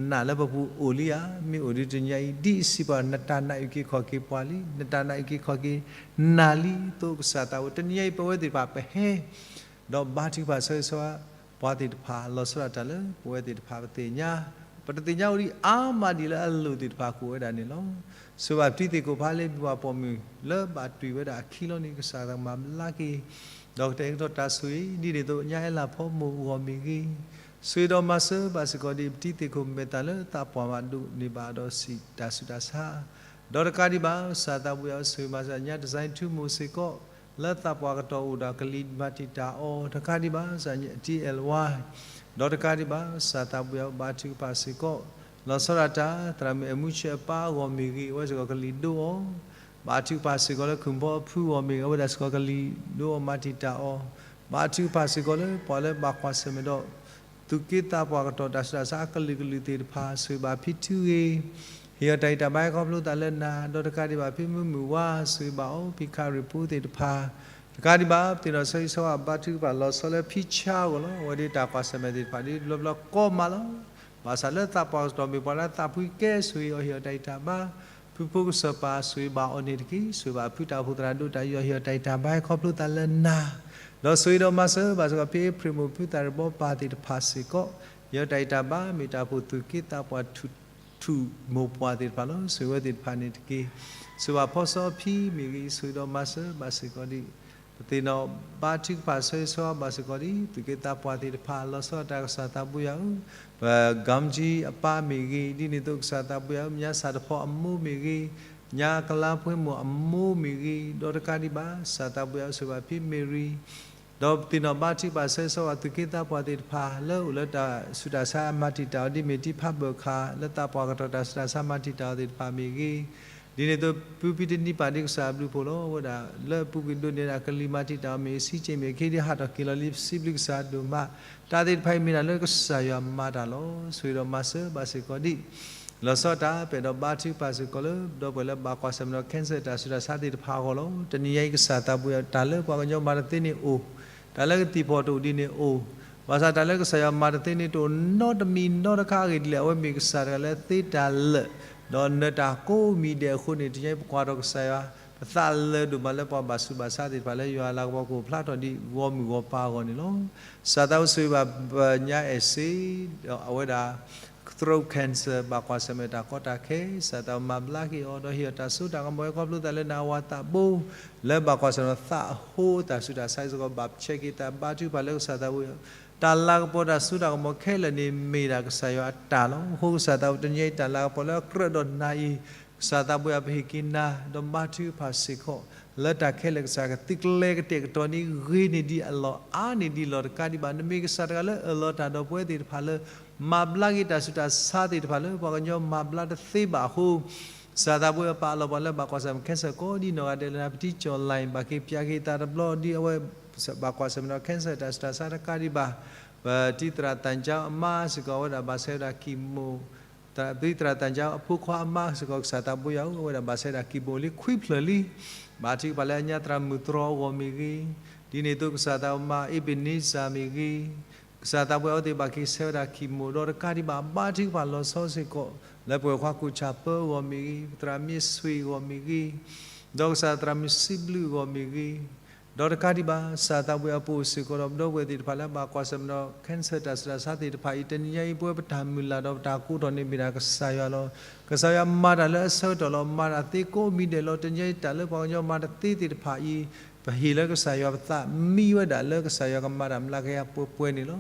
နာ်လၢပပူၤအိၣ်လံဧါ. မ့ၢ်အိၣ်ဒၣ်တနံၤအံၤ ဒ်အစံးပာ် နတၢ်နာ်အုၣ်က့ၤခီၣ်က့ၤပှၤလံ, နတၢ်နာ်အုၣ်က့ၤခီၣ်က့ၤနၤလံ. သိးကစၢ်သးဝံၤ တနံၤအံၤပဝဲသ့ၣ်တဖၣ်ပဟဲ ဒီးဘါထုကဖၣ်ဆၢဂ့ၤဆၢဝါပှၤသ့ၣ်တဖၣ် လီၤဆီဒၣ်တၢ်လၢပဝဲသ့ၣ်တဖၣ်ပသ့ၣ်ညါ, ပတသ့ၣ်ညါအိၣ်ဒံးအါမးဒံးလၢအလိၣ်သ့ၣ်တဖၣ်ကအိၣ်ဝဲဒၣ်န့ၣ်လီၤ. ဆိၣ်ဂ့ၤဘၣ်ပတံၤသ့ၣ်ခိၣ်ဖးလ့ပှၤပိာ်မုၣ်လၢဘၣ်တွံၢ်ဝဲဒၣ်အခံလီၤန့ၣ် ကစၢ်သးမၤဘျါက့ၤ ဒီးကတဲာ်ကတီၤတၢ်ဆိၣ်ဂ့ၤ ဒ်န့ၣ်အသိးညါအဲၣ်လၤဖီမိၢ်အဂီၢ်မ့ၢ်ဂ့ၤ, ဆိၣ်ဂ့ၤဒီးမၤစၢၤဘၣ်စ့ၢ်ကီးဒံး ပတံၤသ့ၣ်ခိၣ်မဲာ်သၣ်လၢသးပှၢ်မးဒိးန့ၢ်ဘၣ်ဒီးစံး တၢ်ဆူးတၢ်ဆါ ဒီးတကးဒံးဘၣ် ကစၢ်သးပှၢ်အဆိၣ်ဂ့ၤမၤစၢၤညါ တစဲထူမိၢ်စ့ၢ်ကီး လၢသးပှၢ်ကတီၢ်အိၣ်ဒီးကလံၤမၤတံာ်တာ်အီၤ, တကးဒံးဘၣ် ကစၢ်တံၤအဲၣ်ဝါ ဒီးတကးဒံးဘၣ် ကစၢ်သးပှၢ်အဘါထုကဖၣ်စ့ၢ်ကီး လီၤဆီဒၣ်တၢ် သရၣ်မုၣ်အဲၣ်မူဆဲးအပၢ်အဂီၢ်မ့ၢ်ဂ့ၤ အဝဲစ့ၢ်ကီးကလံၤဒိအီၤ, ဘါထုကဖၣ်စ့ၢ်ကီးလၢခုၣ်ဖီအဖုအဂီၢ်မ့ၢ်ဂ့ၤ အဝဲဒၣ်စ့ၢ်ကီးကလံၤဒိအီၤမၤတံာ်တာ်အီၤ, ဘါထုကဖၣ်စ့ၢ်ကီးလၢပှၤလၢဘၣ်ကွၢ်ဆၢၣ်မဲာ်ဒီး သူၣ်က့သးပှၢ်ကတီၢ်တၢ်ဆူးတၢ်ဆါအကလုာ်ကလုာ်သ့ၣ်တဖၣ် ဆိၣ်ဂ့ၤဘၣ်ဖံထုဂ့ၤ, ဟ့ၣ်အီၤတၢ်ဂံၢ်တၢ်ဘါဟဲခီဖျိသးလၢနၤ, ဒီးတကးဒံးဘၣ်ဖံမုၢ်မုၢ်ဝါ ဆိၣ်ဂ့ၤဘၣ်အီၤ ဖံခါရံၣ်ပူၤသ့ၣ်တဖၣ်, တကးဒံးဘၣ် ပသ့ၣ်နီၣ်ဆၢဂ့ၤဆၢဝါဘါထုကဖၣ်လီၤဆီလၢဖံဆါအဂီၢ်လီၤ. အဝဲဒၣ်တၢ်ကွၢ်ဆၢၣ်မဲာ်သ့ၣ်တဖၣ်ဒ်တဘျီဘျီကီမးလီၤ. ဘၣ်ဆၣ်လၢသးပှၢ်ကတီၢ်မ့ၢ်ပှၤလၢသးဖှံကဲ ဆိၣ်ဂ့ၤအီၤဟ့ၣ်အီၤတၢ်ဂံၢ်တၢ်ဘါ ဖုဖိကစၢၢ်ပၢ်ဆိၣ်ဂ့ၤဘၣ်အီၤန့ၣ်တက့ၢ်. ဆိၣ်ဂ့ၤဘၣ်ဖုတၢ်အိၣ်ဖှိၣ်သရၣ်ဒိၣ်တၢ်ယူးယီၣ် ဟ့ၣ်အီၤတၢ်ဂံၢ်တၢ်ဘါဟဲခီဖျိသးလၢနၤ, ဒီးဆိၣ်ဂ့ၤဒီးမၤစၢၤဘၣ်စ့ၢ်ကီးဖံဖရ့ၣ်မိၢ်ဖုသၣ်ရံၣ်ဘီပၢ်သ့ၣ်တဖၣ်စ့ၢ်ကီး ဟ့ၣ်အီၤတၢ်ဂံၢ်တၢ်ဘါ မ့ၢ်တၢ်အိၣ်ဖှိၣ်သူၣ်က့သးပှၢ်ထူၣ်ထူၣ်မိၢ်ပှၢ်သ့ၣ်တဖၣ်လီၤ. ဆိၣ်ဂ့ၤဝဲသ့ၣ်တဖၣ်န့ၣ်တက့ၢ်. ဆိၣ်ဂ့ၤဘၣ်ဖီစီဖံမ့ၢ်ဂ့ၤ ဆိၣ်ဂ့ၤဒီးမၤစၢၤဘၣ်စ့ၢ်ကီးဒံး ပသ့ၣ်နီၣ်ဘါထုကဖၣ်ဆၢဂ့ၤဆၢဝါဘၣ်စ့ၢ်ကီးဒံး သူၣ်က့သးပှၢ်သ့ၣ်တဖၣ် လီၤဆီဒၣ်တၢ်ကစၢ်သးပှၢ်ယွၤဧၢ, ပ ကမ်ကၠံအပၢ်မ့ၢ်ဂ့ၤ, ဒ်န့ၣ်အသိးကစၢ်သးပှၢ်ယွၤဧၢ မၠါစၣ်တဖီအမိၢ်မ့ၢ်ဂ့ၤ, ညါကလါဖှဲမိၢ်အမိၢ်မ့ၢ်ဂ့ၤ, ဒီးတကးဒံးဘၣ် ကစၢ်သးပှၢ်ယွၤဧၢ ဆိၣ်ဂ့ၤဘၣ်ဖံမ့ၢ်ရံ, ဒီးပသ့ၣ်နီၣ်ဘါထုကဖၣ်ဆၢဂ့ၤဆၢဝါသူၣ်က့သးပှၢ်သ့ၣ်တဖၣ် လၢအိၣ်လၢတၢ်ဆူးတၢ်ဆါမၤတံာ်တာ်အီၤ ဒ်မ့ၢ်တံၤဖးဘၢၣ်ခး လၢသးပှၢ်ကတီၢ်တၢ်ဆူးတၢ်ဆါမၤတံာ်တာ်အီၤသ့ၣ်တဖၣ်မ့ၢ်ဂ့ၤ, ဒ်န့ၣ်အသိး ပုၢ်ဖံတနံၤပာ်ဒ်ကစၢ်အဘျုးအဖှိၣ်လီၤ. အဝဲဒၣ်လၢအပူၤကွံာ်ဒိးန့ၢ်ဒၣ်ကလံၤမၤတံာ်တာ်အီၤမ့ၢ်ဂ့ၤ စံးက့ၤမ့ၢ်ဂ့ၤ ခံဒုးဟးထီၣ်က့ၤလီၤလံ ပစံးဘျုးကစၢ်ဒိၣ်မး, တၢ်သ့ၣ်တဖၣ်အံၤမ့ၢ်တၢ်လၢကစၢ်ယွၤမၤတၢ်လီၤ. ဆိၣ်ဂ့ၤဒီးမၤစၢၤဘၣ်စ့ၢ်ကီးဒံး လီၤဆီတၢ် ပအဲၣ်ဒိးဘါထုကဖၣ်စ့ၢ်ကီးလၢ ဒီပုၢ်ဝဲၢ်လၢဘၣ်ကွၢ်ဆၢၣ်မဲာ်ဒီး cancer တၢ်ဆူးတၢ်ဆါသ့ၣ်တဖၣ်အဂီၢ်လီၤ. တနံၤညါအံၤကစၢ်သးပှၢ်ယွၤ တၢ်လၢပှၤကညီမၤတသ့န့ၣ်အိၣ်, တၢ်လၢကသံၣ်ဖီၣ်တအိၣ်ဒံးန့ၣ်အိၣ်, ဘၣ်ဆၣ်တၢ်လၢကစၢ်ယွၤမၤတသ့န့ၣ်တအိၣ်နီတမံၤနီတခါအဂ့ၢ်ဒ်လဲၣ် အဝဲမ့ၢ်ကစၢ်တဂၤလၢသ့တၢ်လၢာ်, ဒီးနၢၤတၢ်ကိးမံၤဒဲးအဃိန့ၣ် တနံၤညါအံၤပကွၢ်ထီၣ်ကစၢ်ယွၤ ပသးလၢာ်ဒိၣ်မးလၢပှၤဘၣ်ဆူးဘၣ်ဆါသ့ၣ်တဖၣ်လၢယွၤအလၤကပီၤကအိၣ်ဖျါထီၣ်ဒ်ဂီၢ်မုၢ်ဂီၢ်ပၤအဂီၢ်န့ၣ်လီၤ. ကစၢ်သးဝံၣ်ဆိၣ်ဂ့ၤဘၣ်ပညါအဲၣ်စ့ ဒီးအဝဲဒၣ် throat cancer ဘၣ်ကွၢ်ဆၢၣ်မဲာ်တၢ်ကီတၢ်ခဲ ကစၢ်သးဝံၣ်မၤဘျါက့ၤအီၤ ဒီးဟ့ၣ်အီၤတၢ်စိတၢ်ကမီၤဟဲခီဖျိသးလၢနၤအဝၤသးဘိ လၢဘၣ်ကွၢ်ဆၢၣ်မဲာ်သးအဃိ တၢ်ဆူးတၢ်ဆါစ့ၢ်ကီး ဘၣ်ဆဲးက့ၤသးဘါထုကဖၣ်လၢကစၢ်သးဝံၣ် တၢ်လၤကပီၤတၢ်စိတၢ်ကမီၤခဲလၢာ်န့ၣ် မ့ၢ်ဒၣ်ကစၢ်ယွၤအတၢ်လီၤ. အဃိကစၢ်သးဝံၣ် တနံၤညါအံၤတၢ်လၤကပီၤလၢအကြၢးဒီးနၤအံၤ ကစၢ်သးပှၢ်ယွၤ ပဟ့ၣ်က့ၤနၤ ဒီးဘါထုကဖၣ်စ့ၢ်ကီး လၢတၢ်ခဲလၢာ်ကစၢ်ကသုးကျဲၤကတဲာ်ကတီၤန့ၣ် ဂ့ၤန့ၢ်ဒံးအလီၢ် အါန့ၢ်ဒံးလီၢ်တကးဒံးဘၣ် နမ့ၢ်ကစၢ်တဂၤလၢအၢၣ်လီၤတၢ်ဒီးပဝဲသ့ၣ်တဖၣ်လၢ မၤဘျါက့ၤတၢ်ဆူးတၢ်ဆါသ့ၣ်တဖၣ်လၢပှၤကညီမၤဘျါတသ့ဘၣ်အဃိ ကစၢ်သးပှၢ်ယွၤ ပအးလီၤပှၤလၢဘၣ်ကွၢ်ဆၢၣ်မဲာ် cancer ကိးဒံနီၢ်ဂၤဒဲးလၢနၤ ပတံၤကၠီၣ်လၢ် ဘၣ်က့ၤပၠးက့ၤသးတဘျီဒ်အဝဲ ဘၣ်ကွၢ်ဆၢၣ်မဲာ်ဒီး cancer တၢ်ဆူးတၢ်ဆါတကးဒံးဘၣ် ပတံၤသရၣ်သၣ်ကၠါအမါစ့ၢ်ကီး အဝဲဒၣ်ဘၣ်ဆဲးဝဲဒၣ် chemo ပတံၤသရၣ်သၣ်ကၠါအဖိခွါအမါစ့ၢ်ကီး ကစၢ်သးပှၢ်ယွၤဧၢ အဝဲဒၣ်ဘၣ်ဆဲးဝဲဒၣ် chemo လံခွံဖျၢၣ်လံ ဘါထုကဖၣ်လၢအညါသရၣ်မုၣ်တြီအဂီၢ်မ့ၢ်ဂ့ၤ, ဒ်န့ၣ်အသိးကစၢ်သးပှၢ်မါ Ebenezer မ့ၢ်ဂ့ၤ, ကစၢ်သးပှၢ်ယွၤအဝဲသ့ၣ်ဘၣ်က့ၤဆဲးဝဲဒၣ် chemo ဒီးတကးဒံးဘၣ် ဘါထုကဖၣ်လီၤဆီစ့ၢ်ကီး လၢပဝဲၢ်ခွါကူၣ်ဆၣ်ပၢအဂီၢ်မ့ၢ်ဂ့ၤ, ပသရၣ်မ့ၢ်ဆွ့ၣ်အဂီၢ်မ့ၢ်ဂ့ၤ, ဒီးကစၢ်သရၣ်မုၣ်စံးဘျုးအဂီၢ်မ့ၢ်ဂ့ၤ, ဒီးတကးဒံးဘၣ် ကစၢ်သးပှၢ်ယွၤ ပအိၣ်စ့ၢ်ကီးဒီးပဒီပုၢ်ဝဲၢ်သ့ၣ်တဖၣ်လၢဘၣ်ကွၢ်ဆၢၣ်မဲာ်ဒီး cancer တၢ်ဆူးတၢ်ဆါသ့ၣ်တဖၣ်အံၤ တနံၤညါအံၤ ပဝဲပတၢ်မုၢ်လၢ်ဒီးပတၢ်ကိးထီၣ်န့ၣ်မ့ၢ်ဒၣ်ကစၢ်ယွၤလီၤ. ကစၢ်ယွၤမၤတၢ်လၢအဆၢကတီၢ်လီၤ မၤတၢ်သ့ကိးမံၤဒဲးလီၤ. တနံၤညါအံၤတၢ်လၢပှၤကညီမၤတသ့သ့ၣ်တဖၣ်အံၤ ပဟ့ၣ်လၢကစၢ်ယွၤ ပသးမံဝဲဒၣ်လၢကစၢ်ယွၤကမၤတၢ်မျးကယၤပှဲၤပှဲၤန့ၣ်လီၤ.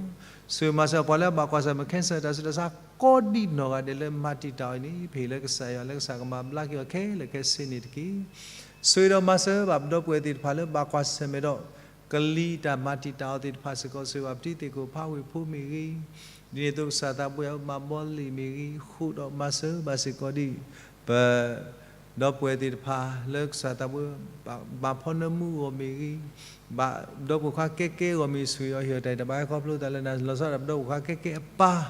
ဆိၣ်ဂ့ၤမၤစၢၤပှၤလၢဘၣ်ကွၢ်ဆၢၣ်မဲာ် cancer တၢ်ဆူးတၢ်ဆါကိးဒံနီၢ်ဂၤဒဲးလၢမၤတံာ်တာ်အီၤအံၤန့ၣ် ပဟ့ၣ်လၢကစၢ်ယွၤလၢကစၢ်ကမၤဘျါက့ၤအီၤခဲလၢာ်ခဲဆ့န့ၣ်တက့ၢ်. ဆိၣ်ဂ့ၤဒီးမၤစၢၤဘၣ်ပဒီပုၢ်ဝဲၢ်သ့ၣ်တဖၣ်လၢဘၣ်ကွၢ်ဆၢၣ်မဲာ်ဒီး ကလံၤတၢ်မၤတံာ်တာ်အီၤသ့ၣ်တဖၣ်စ့ၢ်ကီး ဆိၣ်ဂ့ၤဘၣ်ပတံၤသ့ၣ်ခိၣ်ဖးဝ့ၢ်ဖိမ့ၢ်ဂ့ၤ, ဒ်န့ၣ်အသိးကစၢ်သးပှၢ်ယွၤမၤဘီလံာ်မ့ၢ်ဂ့ၤ ဃိဒီးမၤစၢၤဘၣ်စ့ၢ်ကီးဒ် ပ ဒီပုၢ်ဝဲၢ်သ့ၣ်တဖၣ်လၢကစၢ်သးပှၢ် ဘၣ်ဖီနၢမူအဂီၢ်မ့ၢ်ဂ့ၤ, ဘၣ်ဒီပုၢ်ဝဲၢ်ခွါကဲကဲအဂီၢ်မ့ၢ်ဂ့ၤ ဆိၣ်ဂ့ၤအီၤဟ့ၣ်အီၤတၢ်ဂံၢ်တၢ်ဘါဟဲခီဖျိသးလၢနၤ လီၤဆီဒၣ်တၢ်ပဒီပုၢ်ဝဲၢ်ခွါကဲကဲအပၢ်,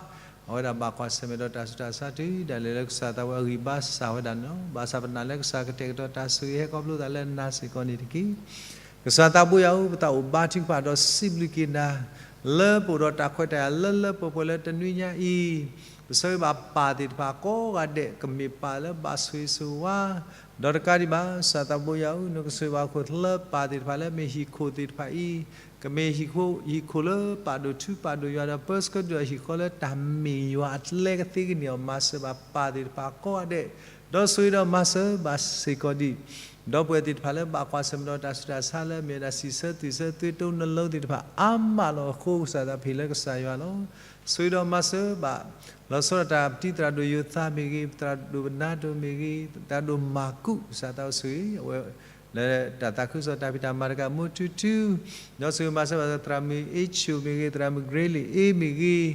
အဝဲဒၣ်ဘၣ်ကွၢ်ဆၢၣ်မဲာ်ဒီးတၢ်ဆူးတၢ်ဆါတုၤဒၣ်လဲာ်လၢကစၢ်သးပှၢ်အဂံၢ်ဘါစၢ်ဝဲဒၣ်န့ၣ်လီၤ. ဘၣ်ဆၣ်ပနာ်လၢကစၢ်ကတဲာ်ကတီၤတၢ်ဆိၣ်ဂ့ၤဟဲခီဖျိသးလၢနၤစ့ၢ်ကီးန့ၣ်တက့ၢ်. ကစၢ်သးဘိယွၤဧၢ, ပသးအိၣ်ဘါထုကဖၣ်ဒီးစံးဘျုးက့ၤနၤ လၢပအိၣ်ဒီးတၢ်ခွဲးတၢ်ယာ်လၢလၢပှဲၤပှဲၤလၢတနွံညါအံၤ, ပဆၢဂ့ၤဘၣ်ပၢ်သ့ၣ်တဖၣ်ကိးဂၤဒဲး ကမ့ၢ်ပၢ်လၢဘၣ်ဆိၣ်ဂ့ၤဆိၣ်ဝါ, ဒီးတကးဒံးဘၣ် ကစၢ်သးဘိယွၤဧၢ, နကဆိၣ်ဂ့ၤဘၣ်ခိၣ်သလၢပၢ်သ့ၣ်တဖၣ်လၢမ့ၢ်ဟံၣ်ခိၣ်သ့ၣ်တဖၣ်အံၤ, ကမ့ၢ်ဟံၣ်ခိၣ် ဟံၣ်ခိၣ်လၢပာ်ဒိၣ်ထူပာ်ဒိၣ်ယွၤဒီး ပၢဆှၢဒိၣ်ယွၤဟံၣ်ဃီလၢတၢ်မ့ၢ်ယွၤအကျဲကသ့ကန့ၢ်အီၤ မၤစၢၤဘၣ်ပၢ်သ့ၣ်တဖၣ်ကိးဂၤဒဲး, ဒီးဆိၣ်ဂ့ၤဒီးမၤစၢၤဘၣ်စ့ၢ်ကီးဒံး ဒီပုၢ်ဝဲၢ်သ့ၣ်တဖၣ်လၢဘၣ်ကွၢ်ဆၢၣ်မဲာ်ဒီးတၢ်ဆူးတၢ်ဆါလၢအမ့ၢ်ဝဲဒၣ်စံးဆၢသွံၣ်ဆၢ သွ့တိနလိသ့ၣ်တဖၣ် အါမးလီၤအဃိ ကစၢ်သးပှၢ်လၢကစၢ်ယွၤလီၤ. ဆိၣ်ဂ့ၤဒီးမၤစၢၤဘၣ် လီၤဆီဒၣ်တၢ်ပတံၤသရၣ်ဒိၣ်ယိၤသးမ့ၢ်ဂ့ၤ, သရၣ်ဒိၣ်ဘနါဒိၣ်မ့ၢ်ဂ့ၤ, သရၣ်ဒိၣ်မၤကူး ကစၢ်သးအိၣ်ဆိၣ်ဂ့ၤ အဝဲ လၢတၢ်သးခုကစီၣ်တၢ်ဖံးတၢ်မၤတက့ၢ် မူထူထူ, ဒီးဆိၣ်ဂ့ၤမၤစၢၤဘၣ်သရၣ်မုၣ်အ့ဆိၣ်မ့ၢ်ဂ့ၤ, သရၣ်မုၣ်ကရ့လံၣ်အ့မ့ၢ်ဂ့ၤ,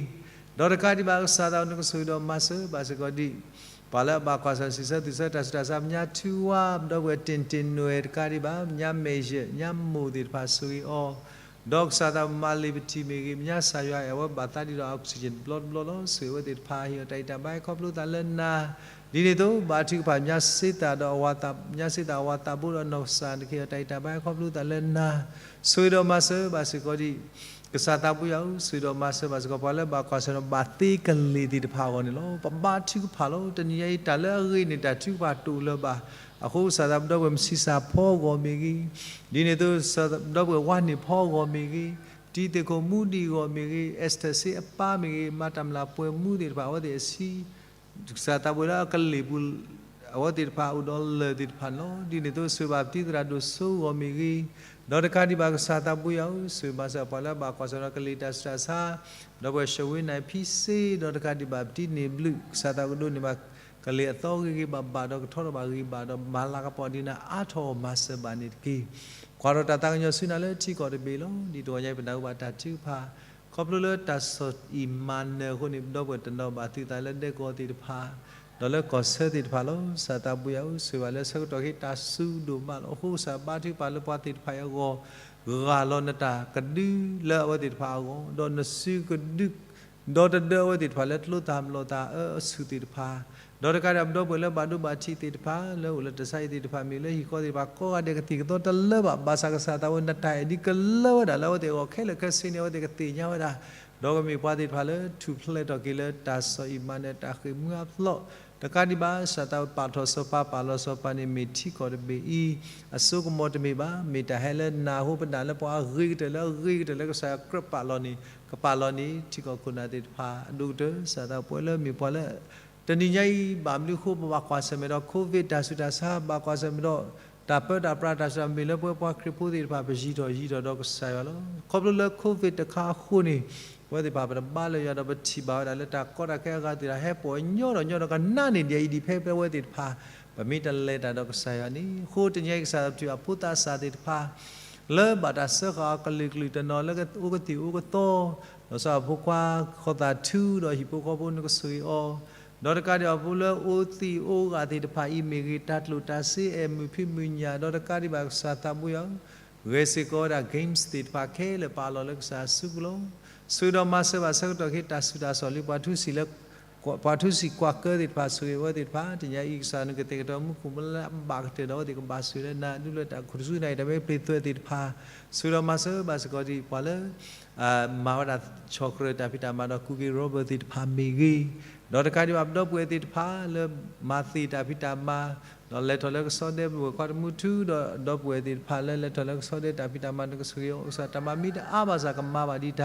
ဒီးတကးဒံးဘၣ် ကစၢ်သးအိၣ်နကဆိၣ်ဂ့ၤဒီးမၤစၢၤဘၣ်စ့ၢ်ကီးဒံး ပှၤလၢအဘၣ်ကွၢ်ဆၢၣ်မဲာ်စံးဆၢသွံၣ်ဆၢတၢ်ဆူးတၢ်ဆါ ပညါထူဝါ ဒီပုၢ်ဝဲၢ်တ့ၢ်တ့ၢ်နွဲၣ်တကးဒံးဘၣ် ပညါမဲာ်ယဲၢ် ပညါမိၢ်သ့ၣ်တဖၣ်ဆိၣ်ဂ့ၤအီၤ, ဒီးကစၢ်သးမၤလ့ၤပထံၣ်မ့ၢ်ဂ့ၤ ပညါစၢ်ယွၤအဲၣ်အဝဲဘၣ်သးဒ်ဒီး oxygen တဘျီတဘျီလီၤ. ဆိၣ်ဂ့ၤအဝဲသ့ၣ်တဖၣ် ဟ့ၣ်အီၤတၢ်ဂံၢ်တၢ်ဘါ ဟဲခီဖျိသးလၢနၤ, ဒ်န့ၣ်အသိး ဘါထုကဖၣ် ပညါစ့သးဒီးအဝၤသး, ပညါစ့သးအဝၤသးဘိဒီးနီၢ်ကစၢ်တက့ၢ် အတၢ်ဂံၢ်တၢ်ဘါ ဟဲခီဖျိသးလၢနၤ, ဆိၣ်ဂ့ၤဒီးမၤစၢၤဘၣ်စ့ၢ်ကီးဒံး ကစၢ်သးဘိယွၤဧၢ, ဆိၣ်ဂ့ၤဒီးမၤစၢၤဘၣ်စ့ၢ်ကီး ပှၤလၢဘၣ်ကွၢ်ဆၢၣ်မဲာ်ဒီးဘၣ်သ့ကလ့ၢ်သ့ၣ်တဖၣ်အဂီၢ်န့ၣ်လီၤ. ပဘါထုကဖၣ်လီၤ. တနံၤညါအံၤ တၢ်လၢအဂ့ၤန့ၣ် တၢ်ထုကဖၣ်တအိၣ်လၢၤဘၣ်. အဃိကစၢ်သးဒီပုၢ်ဝဲၢ် မုၢ်ဆံးစၢ်ဖီအဂီၢ်မ့ၢ်ဂ့ၤ, ဒ်န့ၣ်အသိး ဒီပုၢ်ဝဲၢ်ဝါန့ၢ်ဖီအဂီၢ်မ့ၢ်ဂ့ၤ, တံၤသ့ၣ်ခိၣ်မူဒံးအဂီၢ်မ့ၢ်ဂ့ၤ, အ့စတၢၢ်စ့အပၢ်မ့ၢ်ဂ့ၤ, မၤတၢ်မျၢ်ပှဲၤမူသ့ၣ်တဖၣ် အဝဲသ့ၣ်အဆံး ကစၢ်သးဘိယွၤလၢအကလ့ၢ်ပူၤ အဝဲသ့ၣ်တဖၣ်အိၣ်ဒီးလၢၢ်သ့ၣ်တဖၣ်န့ၣ်လီၤ. ဒ်န့ၣ်အသိး ဆိၣ်ဂ့ၤဘၣ်ပတံၤသရၣ်ဒိၣ်စိအဂီၢ်မ့ၢ်ဂ့ၤ, ဒီးတကးဒံးဘၣ် ကစၢ်သးဘိယွၤဧၢ, ဆိၣ်ဂ့ၤမၤစၢၤပှၤလၢအဘၣ်ကွၢ်ဆၢၣ်မဲာ်ဒီးကလ့ၢ်တၢ်ဆူးတၢ်ဆါ, ဒီပုၢ်ဝဲၢ် ရှဝ့နၢ်ဖံစ့, ဒီးတကးဒံးဘၣ် ပတံၤန့ၢ်ဘျုး ကစၢ်သးကဒိးန့ၢ်ဘၣ် ကလ့ၢ်အသီဂ့ၤဂ့ၤဘၣ်ဘၣ် ဒီးကထီထီၣ်ဘၣ်ဂ့ၤဘၣ်ဒီး မၤလၤကပီၤဒ်နၤအါထီၣ်အဂီၢ် မၤစၢၤဘၣ်န့ၣ်တက့ၢ်. ကွၢ်ထီၣ်တၢ်သးကညီၤဆူနၤလၢထံကီၢ်တဘ့ၣ်လီၤ. ဒ်တဂီၤညါအံၤ ပနၢ်ဟူဘၣ်တၢ်ထုကဖၣ် ခီဖျိလၢတၢ်ဆီၣ်အံၣ်မၤနၢၤအဃိန့ၣ် ဒီပုၢ်ဝဲၢ်တနီၤဘၣ်သုသးလၢဒဲကဝီၤသ့ၣ်တဖၣ်, ဒီးလၢကီၢ်ဆၢသ့ၣ်တဖၣ်လီၤ. ကစၢ်သးဘိယွၤဧၢ, ဆိၣ်ဂ့ၤဘၣ်လၢဆၢကတီၢ်ခဲအံၤ တၢ်စူၤဒိၣ်မးလီၤ. အဃိကစၢ်ဘါထုကဖၣ်လၢပှၤသ့ၣ်တဖၣ်အံၤအဂီၢ်, ဂၢ်လီၤနတၢ်ကဒုလၢအဝဲသ့ၣ်တဖၣ်အဂီၢ်, ဒီးနစုကဒု ဒီတဒၢအဝဲသ့ၣ်တဖၣ်လၢကျိသၣ်မျိာ်သၣ်အၢအဆူၣ်သ့ၣ်တဖၣ်, ဒီးတကးဒံးဘၣ် ပဒီပုၢ်ဝဲၢ်လၢဘၣ်ဒိဘၣ်ထံးသ့ၣ်တဖၣ် လၢအိၣ်လၢတၢ်ဆါဟံၣ်သ့ၣ်တဖၣ် မ့ၢ်လၢဟံၣ်ဃီသ့ၣ်တဖၣ် ကိးဂၤဒဲးကသံၣ်ကသီတလၢဘၣ်, ဘၣ်ဆၣ်ကစၢ်သးဝဲနတၢ်အဲၣ်ဒိးကလၢဝဲဒၣ်လၢအဝဲသ့ၣ်အဂီၢ် ခဲလၢာ်ခဲဆ့န့ၣ် အဝဲသ့ၣ်ကသ့ၣ်ညါဝဲဒၣ်, ဒီးကမ့ၢ်ပှၤသ့ၣ်တဖၣ်လၢထူၣ်ဖျဲးထီၣ်က့ၤလၢတၢ်ဆီၣ်အံၣ်မၤနၢၤတၢ်ဃ့ၢ်မှံဟးဖျိး, တကးဒံးဘၣ် ကစၢ်သးဝဲပာ်ထီၣ်စီၤပၤ ပာ်လီၤစီၤပၤန့ၣ် မ့ၢ်ထံကီၢ်တဘ့ၣ်အံၤ အစိကမီၤတမ့ၢ်ဘၣ်, မ့ၢ်တၢ်ဟဲလၢနၢ်ဟူပနၢ်လၢပှၤအဂ့ၤကတၢၢ်လၢအဂ့ၤကတၢၢ်လၢကစၢ်ယွၤကြၢးပာ်လီၤန့ၣ် ကပာ်လီၤန့ၣ် ထံကီၢ်ခိၣ်နၢ်သ့ၣ်တဖၣ် အဒိၣ်ကတၢၢ် ကစၢ်သးပဝဲလၢမ့ၢ်ပှၤလၢ တနံၤညါအံၤ ဘၣ်မနုၤအဃိ ပဘၣ်ကွၢ်ဆၢၣ်မဲာ်ဒီး COVID တၢ်ဆူးတၢ်ဆါ ဘၣ်ကွၢ်ဆၢၣ်မဲာ်ဒီး တၢ်ပၢတၢ်ပြးတၢ်ဆူးတၢ်ဆါ မ့ၢ်လၢပဝဲပှၤခရံာ်ဖိသ့ၣ်တဖၣ် ပယံၤထီၣ်ယံၤထီၣ်ဒီးကစၢ်ယွၤလီၤ. ခီဖျိလၢ COVID တခါအဃိန့ၣ် ပဝဲသ့ၣ်တဖၣ် ပတဘါလၢယွၤဒီး ပထံၣ်ဘၣ်ဝဲဒၣ်လၢတၢ်ကီတၢ်ခဲအဂၤသ့ၣ်တဖၣ် ဟဲပိာ်ညီဒီးညီဒီးကနၣ်န့ၣ် ဒ်အံၤဒ်ဖဲ ပဝဲသ့ၣ်တဖၣ် ပမ့ၢ်တလဲၤတၢ်ဒီးကစၢ်ယွၤန့ၣ် အဃိတနံၤညါအံၤ ကစၢ်ယွၤပထံၣ်အဖိသးစၢ်သ့ၣ်တဖၣ် လၢဘၣ်တၢ်စၢဃာ်အီၤကလုာ်ကလုာ်တနီၤလၢအိၣ်ကသံၣ်အိၣ်ကသီ ဒီးစီၤဖိခွါ ဃီသးထူ ဒီးဟံၣ်ဖိဃီဖိ နကဆိၣ်ဂ့ၤအီၤ, ဒီးတကးဒံးဘၣ် ဖိလၢအိၣ်သံၣ်အိၣ်ဂၢၢ်သ့ၣ်တဖၣ်အံၤမ့ၢ်ဂ့ၤ တၢ်ကျိၣ်တၢ်စ့အဲၣ်မုာ်ဖံးမုာ်ညၣ် ဒီးတကးဒံးဘၣ် ကစၢ်သးဘိယွၤဧၢ, ဂဲၤစ့ၢ်ကီးဝဲဒၣ် games သ့ၣ်တဖၣ်ခဲလၢာ် ပာ်လီၤလၢကစၢ်စုပူၤလီၤ. ဆိၣ်ဂ့ၤဒီးမၤစၢၤဘၣ်ဆၢကတီၢ်ခဲအံၤ တၢ်စူးတၢ်စီၣ်လံ ပှၤထူစံၣ်လၢ ပှၤထူစံၣ်ကွၢ်ကၢသ့ၣ်တဖၣ် ဆိၣ်ဂ့ၤဝဲသ့ၣ်တဖၣ် တနံၤညါအံၤ ကစၢ်နကတဲာ်ကတီၤမူခိၣ်မူလၢအဘၣ်ကတၢၢ်ဒီး အဝဲသ့ၣ်ကဘၣ်ဆိၣ်ဂ့ၤလၢနၤ ဒူလၢတၢ်ခိၣ်တစူၢ်နၤအံၤ တၢ်မ့ၢ်ပျ့ၤသွဲၣ်သ့ၣ်တဖၣ် ဆိၣ်ဂ့ၤဒီးမၤစၢၤဘၣ်စ့ၢ်ကီးဒံး ပှၤလၢ မၤဝဲဒၣ်ဆီၣ်ကြၢးတၢ်ဖံးတၢ်မၤဒီး ကူက့ၤ Robert သ့ၣ်တဖၣ်မ့ၢ်ဂ့ၤ, ဒီးတကးဒံးဘၣ် ပဒီပုၢ်ဝဲၢ်သ့ၣ်တဖၣ်လၢမၤသ့ၣ်တၢ်ဖံးတၢ်မၤ ဒီးလဲၤထီၣ်လၢကဆီဒဲ ပဝဲၢ်ခွါတမူထူ ဒီးဒီပုၢ်ဝဲၢ်သ့ၣ်တဖၣ်လၢ လဲၤထီၣ်လၢကဆီဒဲတၢ်ဖံးတၢ်မၤ နကဆိၣ်ဂ့ၤအီၤ ကစၢ်တၢ်မၤမ့ၢ်တအါဘၣ်ဆၣ်ကမၤဘၣ်ဒံးတ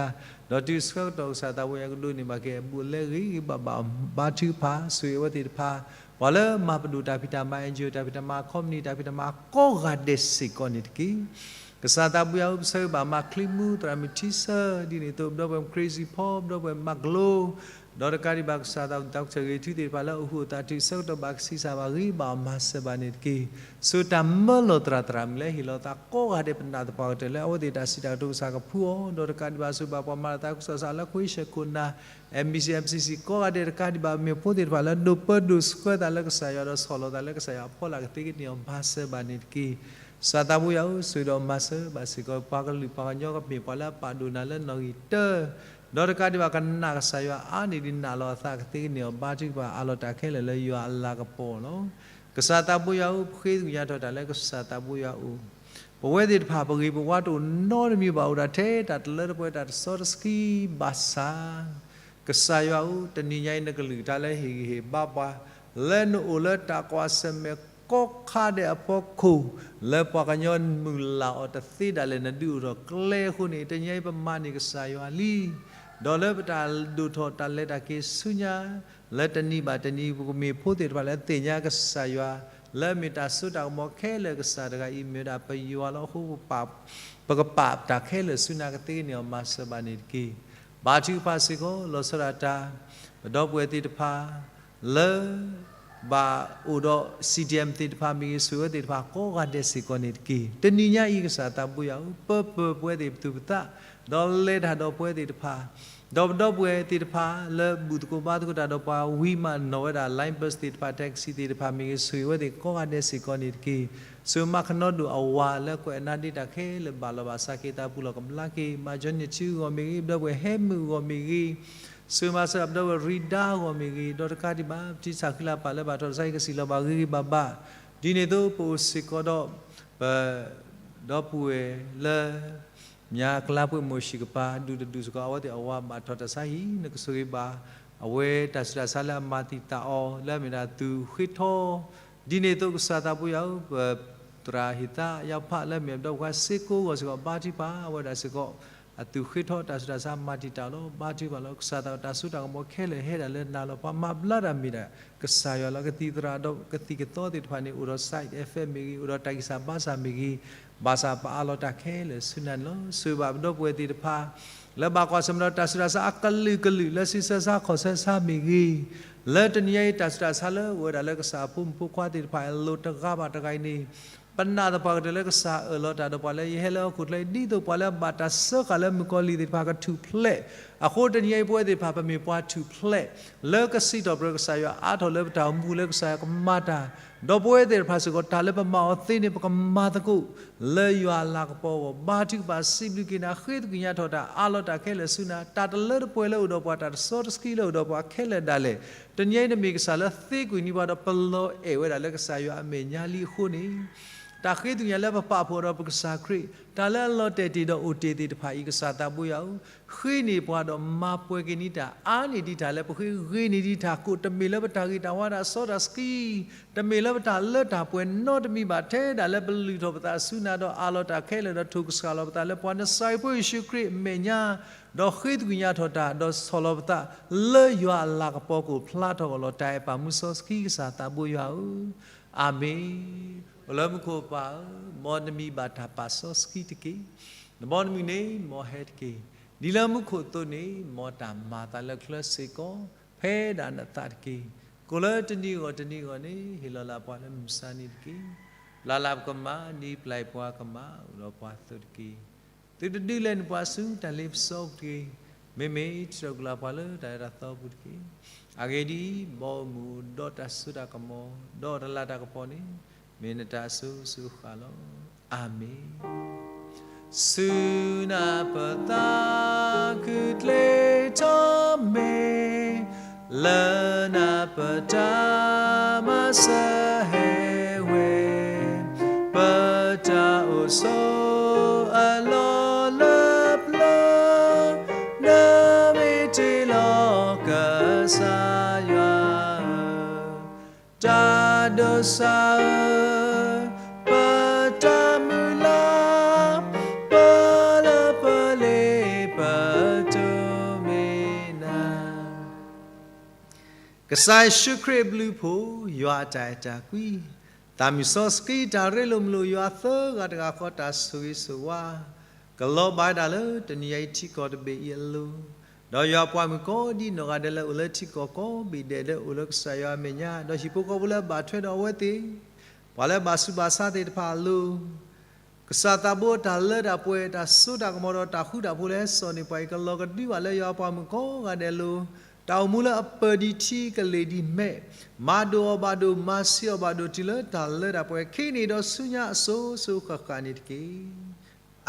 ၢ်, ဒီးတုၤဆၢကတီၢ်ကစၢ်သးဝဲယကဒိးန့ၢ်ဘၣ်က့ၤအဘူးအလဲဂ့ၤဂ့ၤဘၣ်ဘၣ် ဘါထုကဖၣ် ဆိၣ်ဂ့ၤအဝဲသ့ၣ်တဖၣ်, ပှၤလၢမၤပဒိၣ်တၢ်ဖံးတၢ်မၤ NGO တၢ်ဖံးတၢ်မၤ company တၢ်ဖံးတၢ်မၤကိးဂၤဒဲးစ့ၢ်ကီးန့ၣ်တက့ၢ်. ကစၢ်သးဘိယွၤဧၢ ပဆၢဂ့ၤဘၣ်မါချံမူ သရၣ်မုၣ်ထံဆၢ ဒ်န့ၣ်အသိး ပဒီပုၢ်ဝဲၢ် Crazy Paul ပဒီပုၢ်ဝဲၢ် မၤကလိ ဒီးတကးဒံးဘၣ် ကစၢ်သး ဒီကထၢၣ်ဂ့ၤထူသ့ၣ်တဖၣ်လၢအဟူးအသးတုၤဆၢကတီၢ်ဘၣ်ကဆံးစၢ်ဘၣ်ဂ့ၤဘၣ်အီၤ မၤစၢၤဘၣ်န့ၣ်တက့ၢ်. ဆိၣ်တၢ်မၢလီၤသရၣ်သရၣ်မုၣ်လၢဟ့ၣ်လီၤသး ကိးဂၤဒဲးပနာ်သပှၢ်ကတၢၢ်လၢအဝဲသ့ၣ်တၢ်စံးတၢ်ကတိၤကစၢ်ကဖှူအီၤ, ဒီးတကးဒံးဘၣ် ဆိၣ်ဘၣ်ပှၤမၤတၢ်သးခုကစီၣ်စးလၢ ခွ့ဆၢခိၣ်နၢ် MBC MCC ကိးဂၤဒဲးတကးဒံးဘၣ် မ့ၢ်ဖိသ့ၣ်တဖၣ်လၢဒိးပၢဒိးဆှၢသးလၢကစၢ်ယွၤဒီးဆီၣ်လီၤသးလၢကစၢ်ယွၤအဖီလာ်ကသ့ကန့ၢ်အီၤ မၤစၢၤဘၣ်န့ၣ်တက့ၢ်. ကစၢ်သးဘိယွၤဧၢ ဆိၣ်ဒီးမၤစၢၤဘၣ်စ့ၢ်ကီး ပှၤကလုာ်ပှၤကညီကမ့ၢ်ပှၤလၢအပာ်ဒိၣ်နၤလၢနီၣ်ဂံၢ်တၢ ဒီးတကးဒံးဘၣ်ကနာ်ကစၢ်ယွၤအါန့ၢ်ဒံးနာ်လီၤအသးကသ့ကန့ၢ်အီၤ ဘါထုကဖၣ်အးလီၤတၢ်ခဲလၢာ်လၢယွၤအလၤကပီၤလီၤ. ကစၢ်သးဘိယွၤဧၢ ပဃ့ကညးထီၣ်တၢ်လၢကစၢ်သးဘိယွၤအအိၣ်, ပဝဲသ့ၣ်တဖၣ် ပဂ့ၤပဝါတအိၣ်နီတမံၤဘၣ်, အိၣ်ဒၣ်ထဲတၢ်တလၢတပှဲၤ တၢ်တစီတဆှံဘၣ်ဆၣ်, ကစၢ်ယွၤဧၢ, တနံၤညါအံၤ နကလုၢ်တၢ်လၢဟ့ၣ်ဂံၢ်ဟ့ၣ်ဘါပှၤ လၢနအိၣ်လၢတၢ်ကွၢ်ဆၢၣ်မဲာ်ကိးခါဒဲးအဖီခိၣ်, လၢပှၤကညီမုၢ်လၢ်အီၤတသ့ဒၣ်လဲာ် နဒုးအိၣ်ထီၣ်ကျဲအဃိန့ၣ်, တနံၤညါအံၤ ပမၤန့ၢ်ကစၢ်ယွၤလံ. ဒီးလၢပတၢ်ဒိၣ်ထီၣ်တၢ်လဲၤတၢ်က့ၤဆူညါ လၢတနံၤဘၣ်တနံၤ ပကမ့ၢ်ဖိသ့ၣ်တဖၣ်လၢသ့ၣ်ညါကစၢ်ယွၤ, လၢအမ့ၢ်တၢ်စိတၢ်ကမီၤခဲလၢာ် ကစၢ်တဂၤအံၤ မ့ၢ်ဝဲဒၣ်ပယွၤလီၤ. အဃိ ပကပာ်တၢ်ခဲလၢာ်ဆူနၤ ကသ့န့ၢ်အီၤ မၤစၢၤဘၣ်န့ၣ်တက့ၢ်. ဘါထုကဖၣ်စ့ၢ်ကီး လီၤဆီဒၣ်တၢ် ပဒီပုၢ်ဝဲၢ်သ့ၣ်တဖၣ် လၢ ဘၣ်အိၣ်ဒီး CDM သ့ၣ်တဖၣ်မ့ၢ်ဂ့ၤ, ဆိၣ်ဂ့ၤဝဲသ့ၣ်တဖၣ်ကိးဂၤဒဲးစ့ၢ်ကီးန့ၣ်တက့ၢ်. တနံၤညါအံၤ ကစၢ်သးဘိယွၤဧၢ, ပပၢၤပဝဲသ့ၣ်ပသူၣ်ပသး, ဒီးလဲၤတၢ်ဒီးပဝဲသ့ၣ်တဖၣ်, ဒီးပဒီပုၢ်ဝဲၢ်သ့ၣ်တဖၣ် လၢဘူၣ်သကိးဘါသကိးတၢ်ဒီးပှၤဝံၤမးနီၤဝဲဒၣ် line bus သ့ၣ်တဖၣ်, taxi သ့ၣ်တဖၣ်မ့ၢ်ဂ့ၤ, ဆိၣ်ဂ့ၤဝဲသ့ၣ်ကိးဂၤဒဲးစ့ၢ်ကီးန့ၣ်တက့ၢ်. ဆိၣ်ဂ့ၤမၤခနီဒိၣ်အဝၤလၢကွဲးအနါဒ့တၢ်ခဲလၢာ် ဘၣ်လီၤဘၣ်စးက့ၤသးပူၤလီၤကဘျါက့ၤ, မၤကၠီနံၣ်ထံအဂီၢ်မ့ၢ်ဂ့ၤ, ပဒီပုၢ်ဝဲၢ်ဟဲမုၢ်အဂီၢ်မ့ၢ်ဂ့ၤ, ဆိၣ်ဂ့ၤမၤစၢၤပဒီပုၢ်ဝဲၢ်ရံဒါအဂီၢ်မ့ၢ်ဂ့ၤ, ဒီးတကးဒံးဘၣ် ပတံၢ်ဆၣ်ဃံလၤပာ်လၢဘၣ်ထီၣ်တၢ်ဆါဟံၣ် ကစံၣ်လီၤဘၣ်ဂ့ၤဂ့ၤဘၣ်ဘၣ်, ဒ်န့ၣ်အသိး ပအိၣ်စ့ၢ်ကီးဒီး ပ ဒီပုၢ်ဝဲၢ်လၢ မၠါကလါပှဲၤမိၢ်ဆံးကပၤ ဒူၣ်တဒူၣ်စ့ၢ်ကီး အဝဲသ့ၣ်အဝၤဘၣ်ထီၣ်တၢ်ဆါဟံၣ် နကဆိၣ်ဂ့ၤဘၣ် အဝဲတၢ်ဆူးတၢ်ဆါလၢအမၤတံာ်တာ်အီၤ လၢအမ့ၢ်ဒၣ်သူၣ်ဃ့ထီ, ဒ်န့ၣ်အသိးကစၢ်သးဘိယွၤဧၢ, ပသရၣ်ဟ့ၣ်သးယါဖးလၢအမ့ၢ်ပဒီပုၢ်ဝဲၢ်စ့ၢ်ကီးအဂီၢ်စ့ၢ်ကီး ဘါထုကဖၣ်ဝဲဒၣ်စ့ၢ်ကီး အသူၣ်ဃ့ထီတၢ်ဆူးတၢ်ဆါမၤတံာ်တာ်လီၤ. ဘါထုကဖၣ်လီၤ. ကစၢ်သးတၢ်စိတၢ်ကမီၤခဲလၢာ်ဟဲဒၣ်လၢနၤလီၤ. ပှၤမၤဘျါတၢ်မ့ၢ်ဒၣ်ကစၢ်ယွၤလီၤ. ကသံၣ်သရၣ်ဒီးကသံၣ်ကသီသ့ၣ်တဖၣ်န့ၣ် အိၣ်ဒီး side effect မ့ၢ်ဂ့ၤ, အိၣ်ဒီးတၢ်ဂံၢ်စၢ်ဘါစၢ်မ့ၢ်ဂ့ၤ, ဘၣ်ဆၣ်ပအးလီၤတၢ်ခဲလၢာ်ဆူနၤန့ၣ်လီၤ. ဆိၣ်ဂ့ၤဘၣ်ပဒီပုၢ်ဝဲၢ်သ့ၣ်တဖၣ် လၢဘၣ်ကွၢ်ဆၢၣ်မဲာ်ဒီးတၢ်ဆူးတၢ်ဆါအကလုာ်ကလုာ် လၢဆံဆၢဆါခီၣ်ဆၢဆါမ့ၢ်ဂ့ၤ, လၢတနံၤညါအံၤတၢ်ဆူးတၢ်ဆါလၢအိၣ်ဝဲဒၣ်လၢကစၢ်အဖိမုၣ်ဖိခွါသ့ၣ်တဖၣ်အလိၤတဂၤဘၣ်တဂၤအံၤန့ၣ် ပနာ်သပှၢ်ကတၢၢ်လၢကစၢ်အၢၣ်လီၤတၢ်ဒီးပှၤလၢယဟဲလၢဟီၣ်ခိၣ်ချၢအံၤ ဒ်သိးပှၤလၢအဘၣ်တၢ်စၢဃာ်လၢမုၣ်ကီၤလံၢ်သ့ၣ်တဖၣ်ကထူၣ်ဖျဲး, အဃိတနံၤညါအံၤပဝဲသ့ၣ်တဖၣ် ပမ့ၢ်ပှၤထူၣ်ဖျဲး လၢကစံးထီၣ်ပတြၢၤကစၢ်ယွၤအါထီၣ်လၢပတၢ်အိၣ်မူလၢကစၢ်ယွၤကမၤတၢ်, ဒီးပဝဲသ့ၣ်တဖၣ်စ့ၢ်ကီး တၢ်လၢပမၤအီၤသ့န့ၣ် ပကမၤသကိး လၢယွၤအလၤကပီၤအဂီၢ် ဘါထုကဖၣ်စံးဘျုးက့ၤနၤ ဃ့သကွံာ်ညါထီၣ်တၢ် အးလီၤတၢ်ခဲလၢာ်ဆူနၤ, တၢ်တလၢတပှဲၤလၢအိၣ်ဒီးပှၤ တၢ်တစီတဆှံလၢအိၣ်ဒီးပှၤခဲလၢာ်ဒၣ်လဲာ်, တနံၤညါအံၤနမ့ၢ်ကစၢ်လၢသ့ကွံာ်န့ၢ်ပှၤဒီးပလီၤအဲၣ်ဝဲဒၣ်လၢကစၢ်ယွၤအမဲာ်ညါလံအဃိန့ၣ် တၢ်ဃ့သကွံာ်ညါလၢပပာ်ဖှိၣ်ဒီးပကစၢ်ခရံာ် တၢ်လၢအလီၤတဲာ်တ့ၢ်ဒီးအိၣ်တ့ၢ်သ့ၣ်တဖၣ်အံၤ ကစၢ်သးဘိယွၤဧၢ, ဃ့န့ၢ်ပှၤဒီးမၤပှဲၤက့ၤန့ၢ်တၢ် အါန့ၢ်ဒံးတၢ်လၢပဃ့ ဂ့ၤန့ၢ်ဒံးတၢ်ကိး တမ့ၢ်လၢပတၢ်ဂ့ၤတၢ်ဝါတၢ်စီတၢ်ဆှံ, တမ့ၢ်လၢပတၢ်လၢတၢ်ပှဲၤနီတမံၤဘၣ် ထဲဒၣ်လၢပလုၢ်ထီၣ်ပသးဆူနၤဒီးအးလီၤတၢ်ခဲလၢာ်ဒီးထိၣ်ကစၢ်လီၤပသးလၢပှၤနစၤရ့းဖိယ့ၣ်ၡူးခရံာ်အမဲာ်ညါ, ဒီးဃ့သကွံာ်ညါထီၣ်တၢ် ဒီးဆီၣ်လီၤပသး လၢယွၤအလၤကပီၤကအိၣ်ဖျါထီၣ်အဂီၢ်လီၤ. တၢ်အဲၣ်ပာ်မူစီဆှံကစၢ်သးဘိယွၤဧၢ, အၤမ့ၣ်. အိၣ်လၢမူခိၣ်ပၢ်ဧၢ, မ်နမံၤဘၣ်တၢ်ပာ်စီဆှံတက့ၢ်. နဘီနမုၢ်န့ၣ် မ်ဟဲတက့ၢ်. ဒ်လၢမူခိၣ်အသိးန့ၣ် မ်တၢ်မၤသးလၢချၢစ့ၢ်ကီး ဖဲဒၣ်နသးတက့ၢ်. ကိးလၢတနံၤအဂီၢ်တနံၤအဂီၢ်န့ၣ် ဟ့ၣ်လီၤလၢပှၤလၢမုၢ်မဆါန့ၣ်တက့ၢ်. ပျၢ်လၢပကမၣ်, ဒ်ပျၢ်ပှၤကမၣ် အိၣ်ဒီးပှၤအသိးတက့ၢ်. သုတဒုးလဲၤနုာ်ပှၤဆူတၢ်လ့ပစီပူၤတဂ့ၤ. မ့မ့ၢ်ထုးထီၣ်ကွံာ်လၢပှၤလၢတၢ်အၢတၢ်သီပူၤတက့ၢ်. အဂ့ၢ်ဒ်အံၤ, ဘီမုၢ်ဒီးတၢ်စိတၢ်ကမီၤ ဒီးတလၤတၢ်ကပီၤန့ၣ် မ့ၢ်နတၢ်အစိၤစိၤဃၣ်လီၤ. အၤမ့ၣ်. ဆူနၢ်ပသးခုၣ်ကျ့ထီၣ်မ့ၢ် လၢနၢ်ပတၢ်မၤစၢၤဟဲဝဲ, ပတၢ်အိၣ်ဆိးအလီၢ်လၢပျၢၤ, နမ့ၢ်တ့ၢ်လီၤကစၢ်ယွၤဧၢ, တၢ်ဒိးစၢ်ဧၢ, ပတၢ်မုၢ်လၢ်, ပလၢပလ့ပတိၢ်မ့ၢ်နၤ ကစၢ်ယ့ၣ်ၡူးခရံာ်အဘျုးအဖှိၣ်, ယွၤအတၢ်အဲၣ်တၢ်ကွံ, သးမုၢ်စီဆှံတၢ်ရ့လိာ်မုာ်လိာ် ယွၤသၢဂၤတဂၤဃီတၢ်ဆိၣ်ဂ့ၤဆိၣ်ဝါ, ကလီၤဘၣ်ဝဲဒၣ်လၢတနံၤအံၤထံကီၢ်တဘ့ၣ်အံၤအလိၤ, ဒီးယွၤပှၤမုၣ်ကိးဒံနီၢ်ဂၤဒဲးလၢအိၣ်လၢထံကီၢ်ကိးဘ့ၣ်ဒဲးလၢအိၣ်လၢကစၢ်ယွၤအမဲာ်ညါ, ဒီးဟံၣ်ဖိဃီဖိလၢအဘၣ်ထွဲဒီးအဝဲသ့ၣ်, ပှၤလၢအဘၣ်ဆူးဘၣ်ဆါသ့ၣ်တဖၣ်အလိၤ ကစၢ်သးဘိတၢ်လၢတၢ်ပှဲၤ တၢ်စိတၢ်ကမီၤဒီးတၢ်ဃူတၢ်ဖိးလၢဟဲစိာ်န့ၢ်ပှၤအံၤ ကလီၤကဒုဘၣ်လၢယွၤပှၤမုၣ်ကိးဂၤဒဲးအလိၤ, တၢ်အိၣ်မူလၢအပၢၢ်ဒံးထံကလ့ၢ်ဒံးမဲး, မၤဒိၣ်အီၤဘၣ်ဒိၣ် မၤဆံးအီၤဘၣ်ဒိၣ်တုၤလၢတၢ်လၢတၢ်ပှဲၤ ခဲအံၤန့ၣ်ဒီးဆူညါအစိၤစိၤဃၣ်ဃၣ်န့ၣ်တက့ၢ်.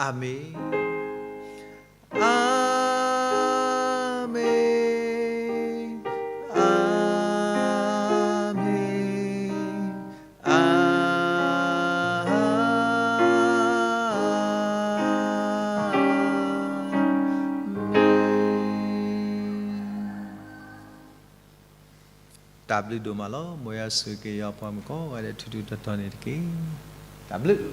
အၤမ့ၣ်. အၤမ့ၣ်, အၤမ့ၣ်, အၤ တၢ်ဘျုးဒိၣ်မးလီၤ. မ်ယွၤဆိၣ်ဂ့ၤက့ၤယွၤပှၤမုၣ်ကိးဂၤဒဲး ထူထူတီတီန့ၣ်တက့ၢ်. တၢ်ဘျုး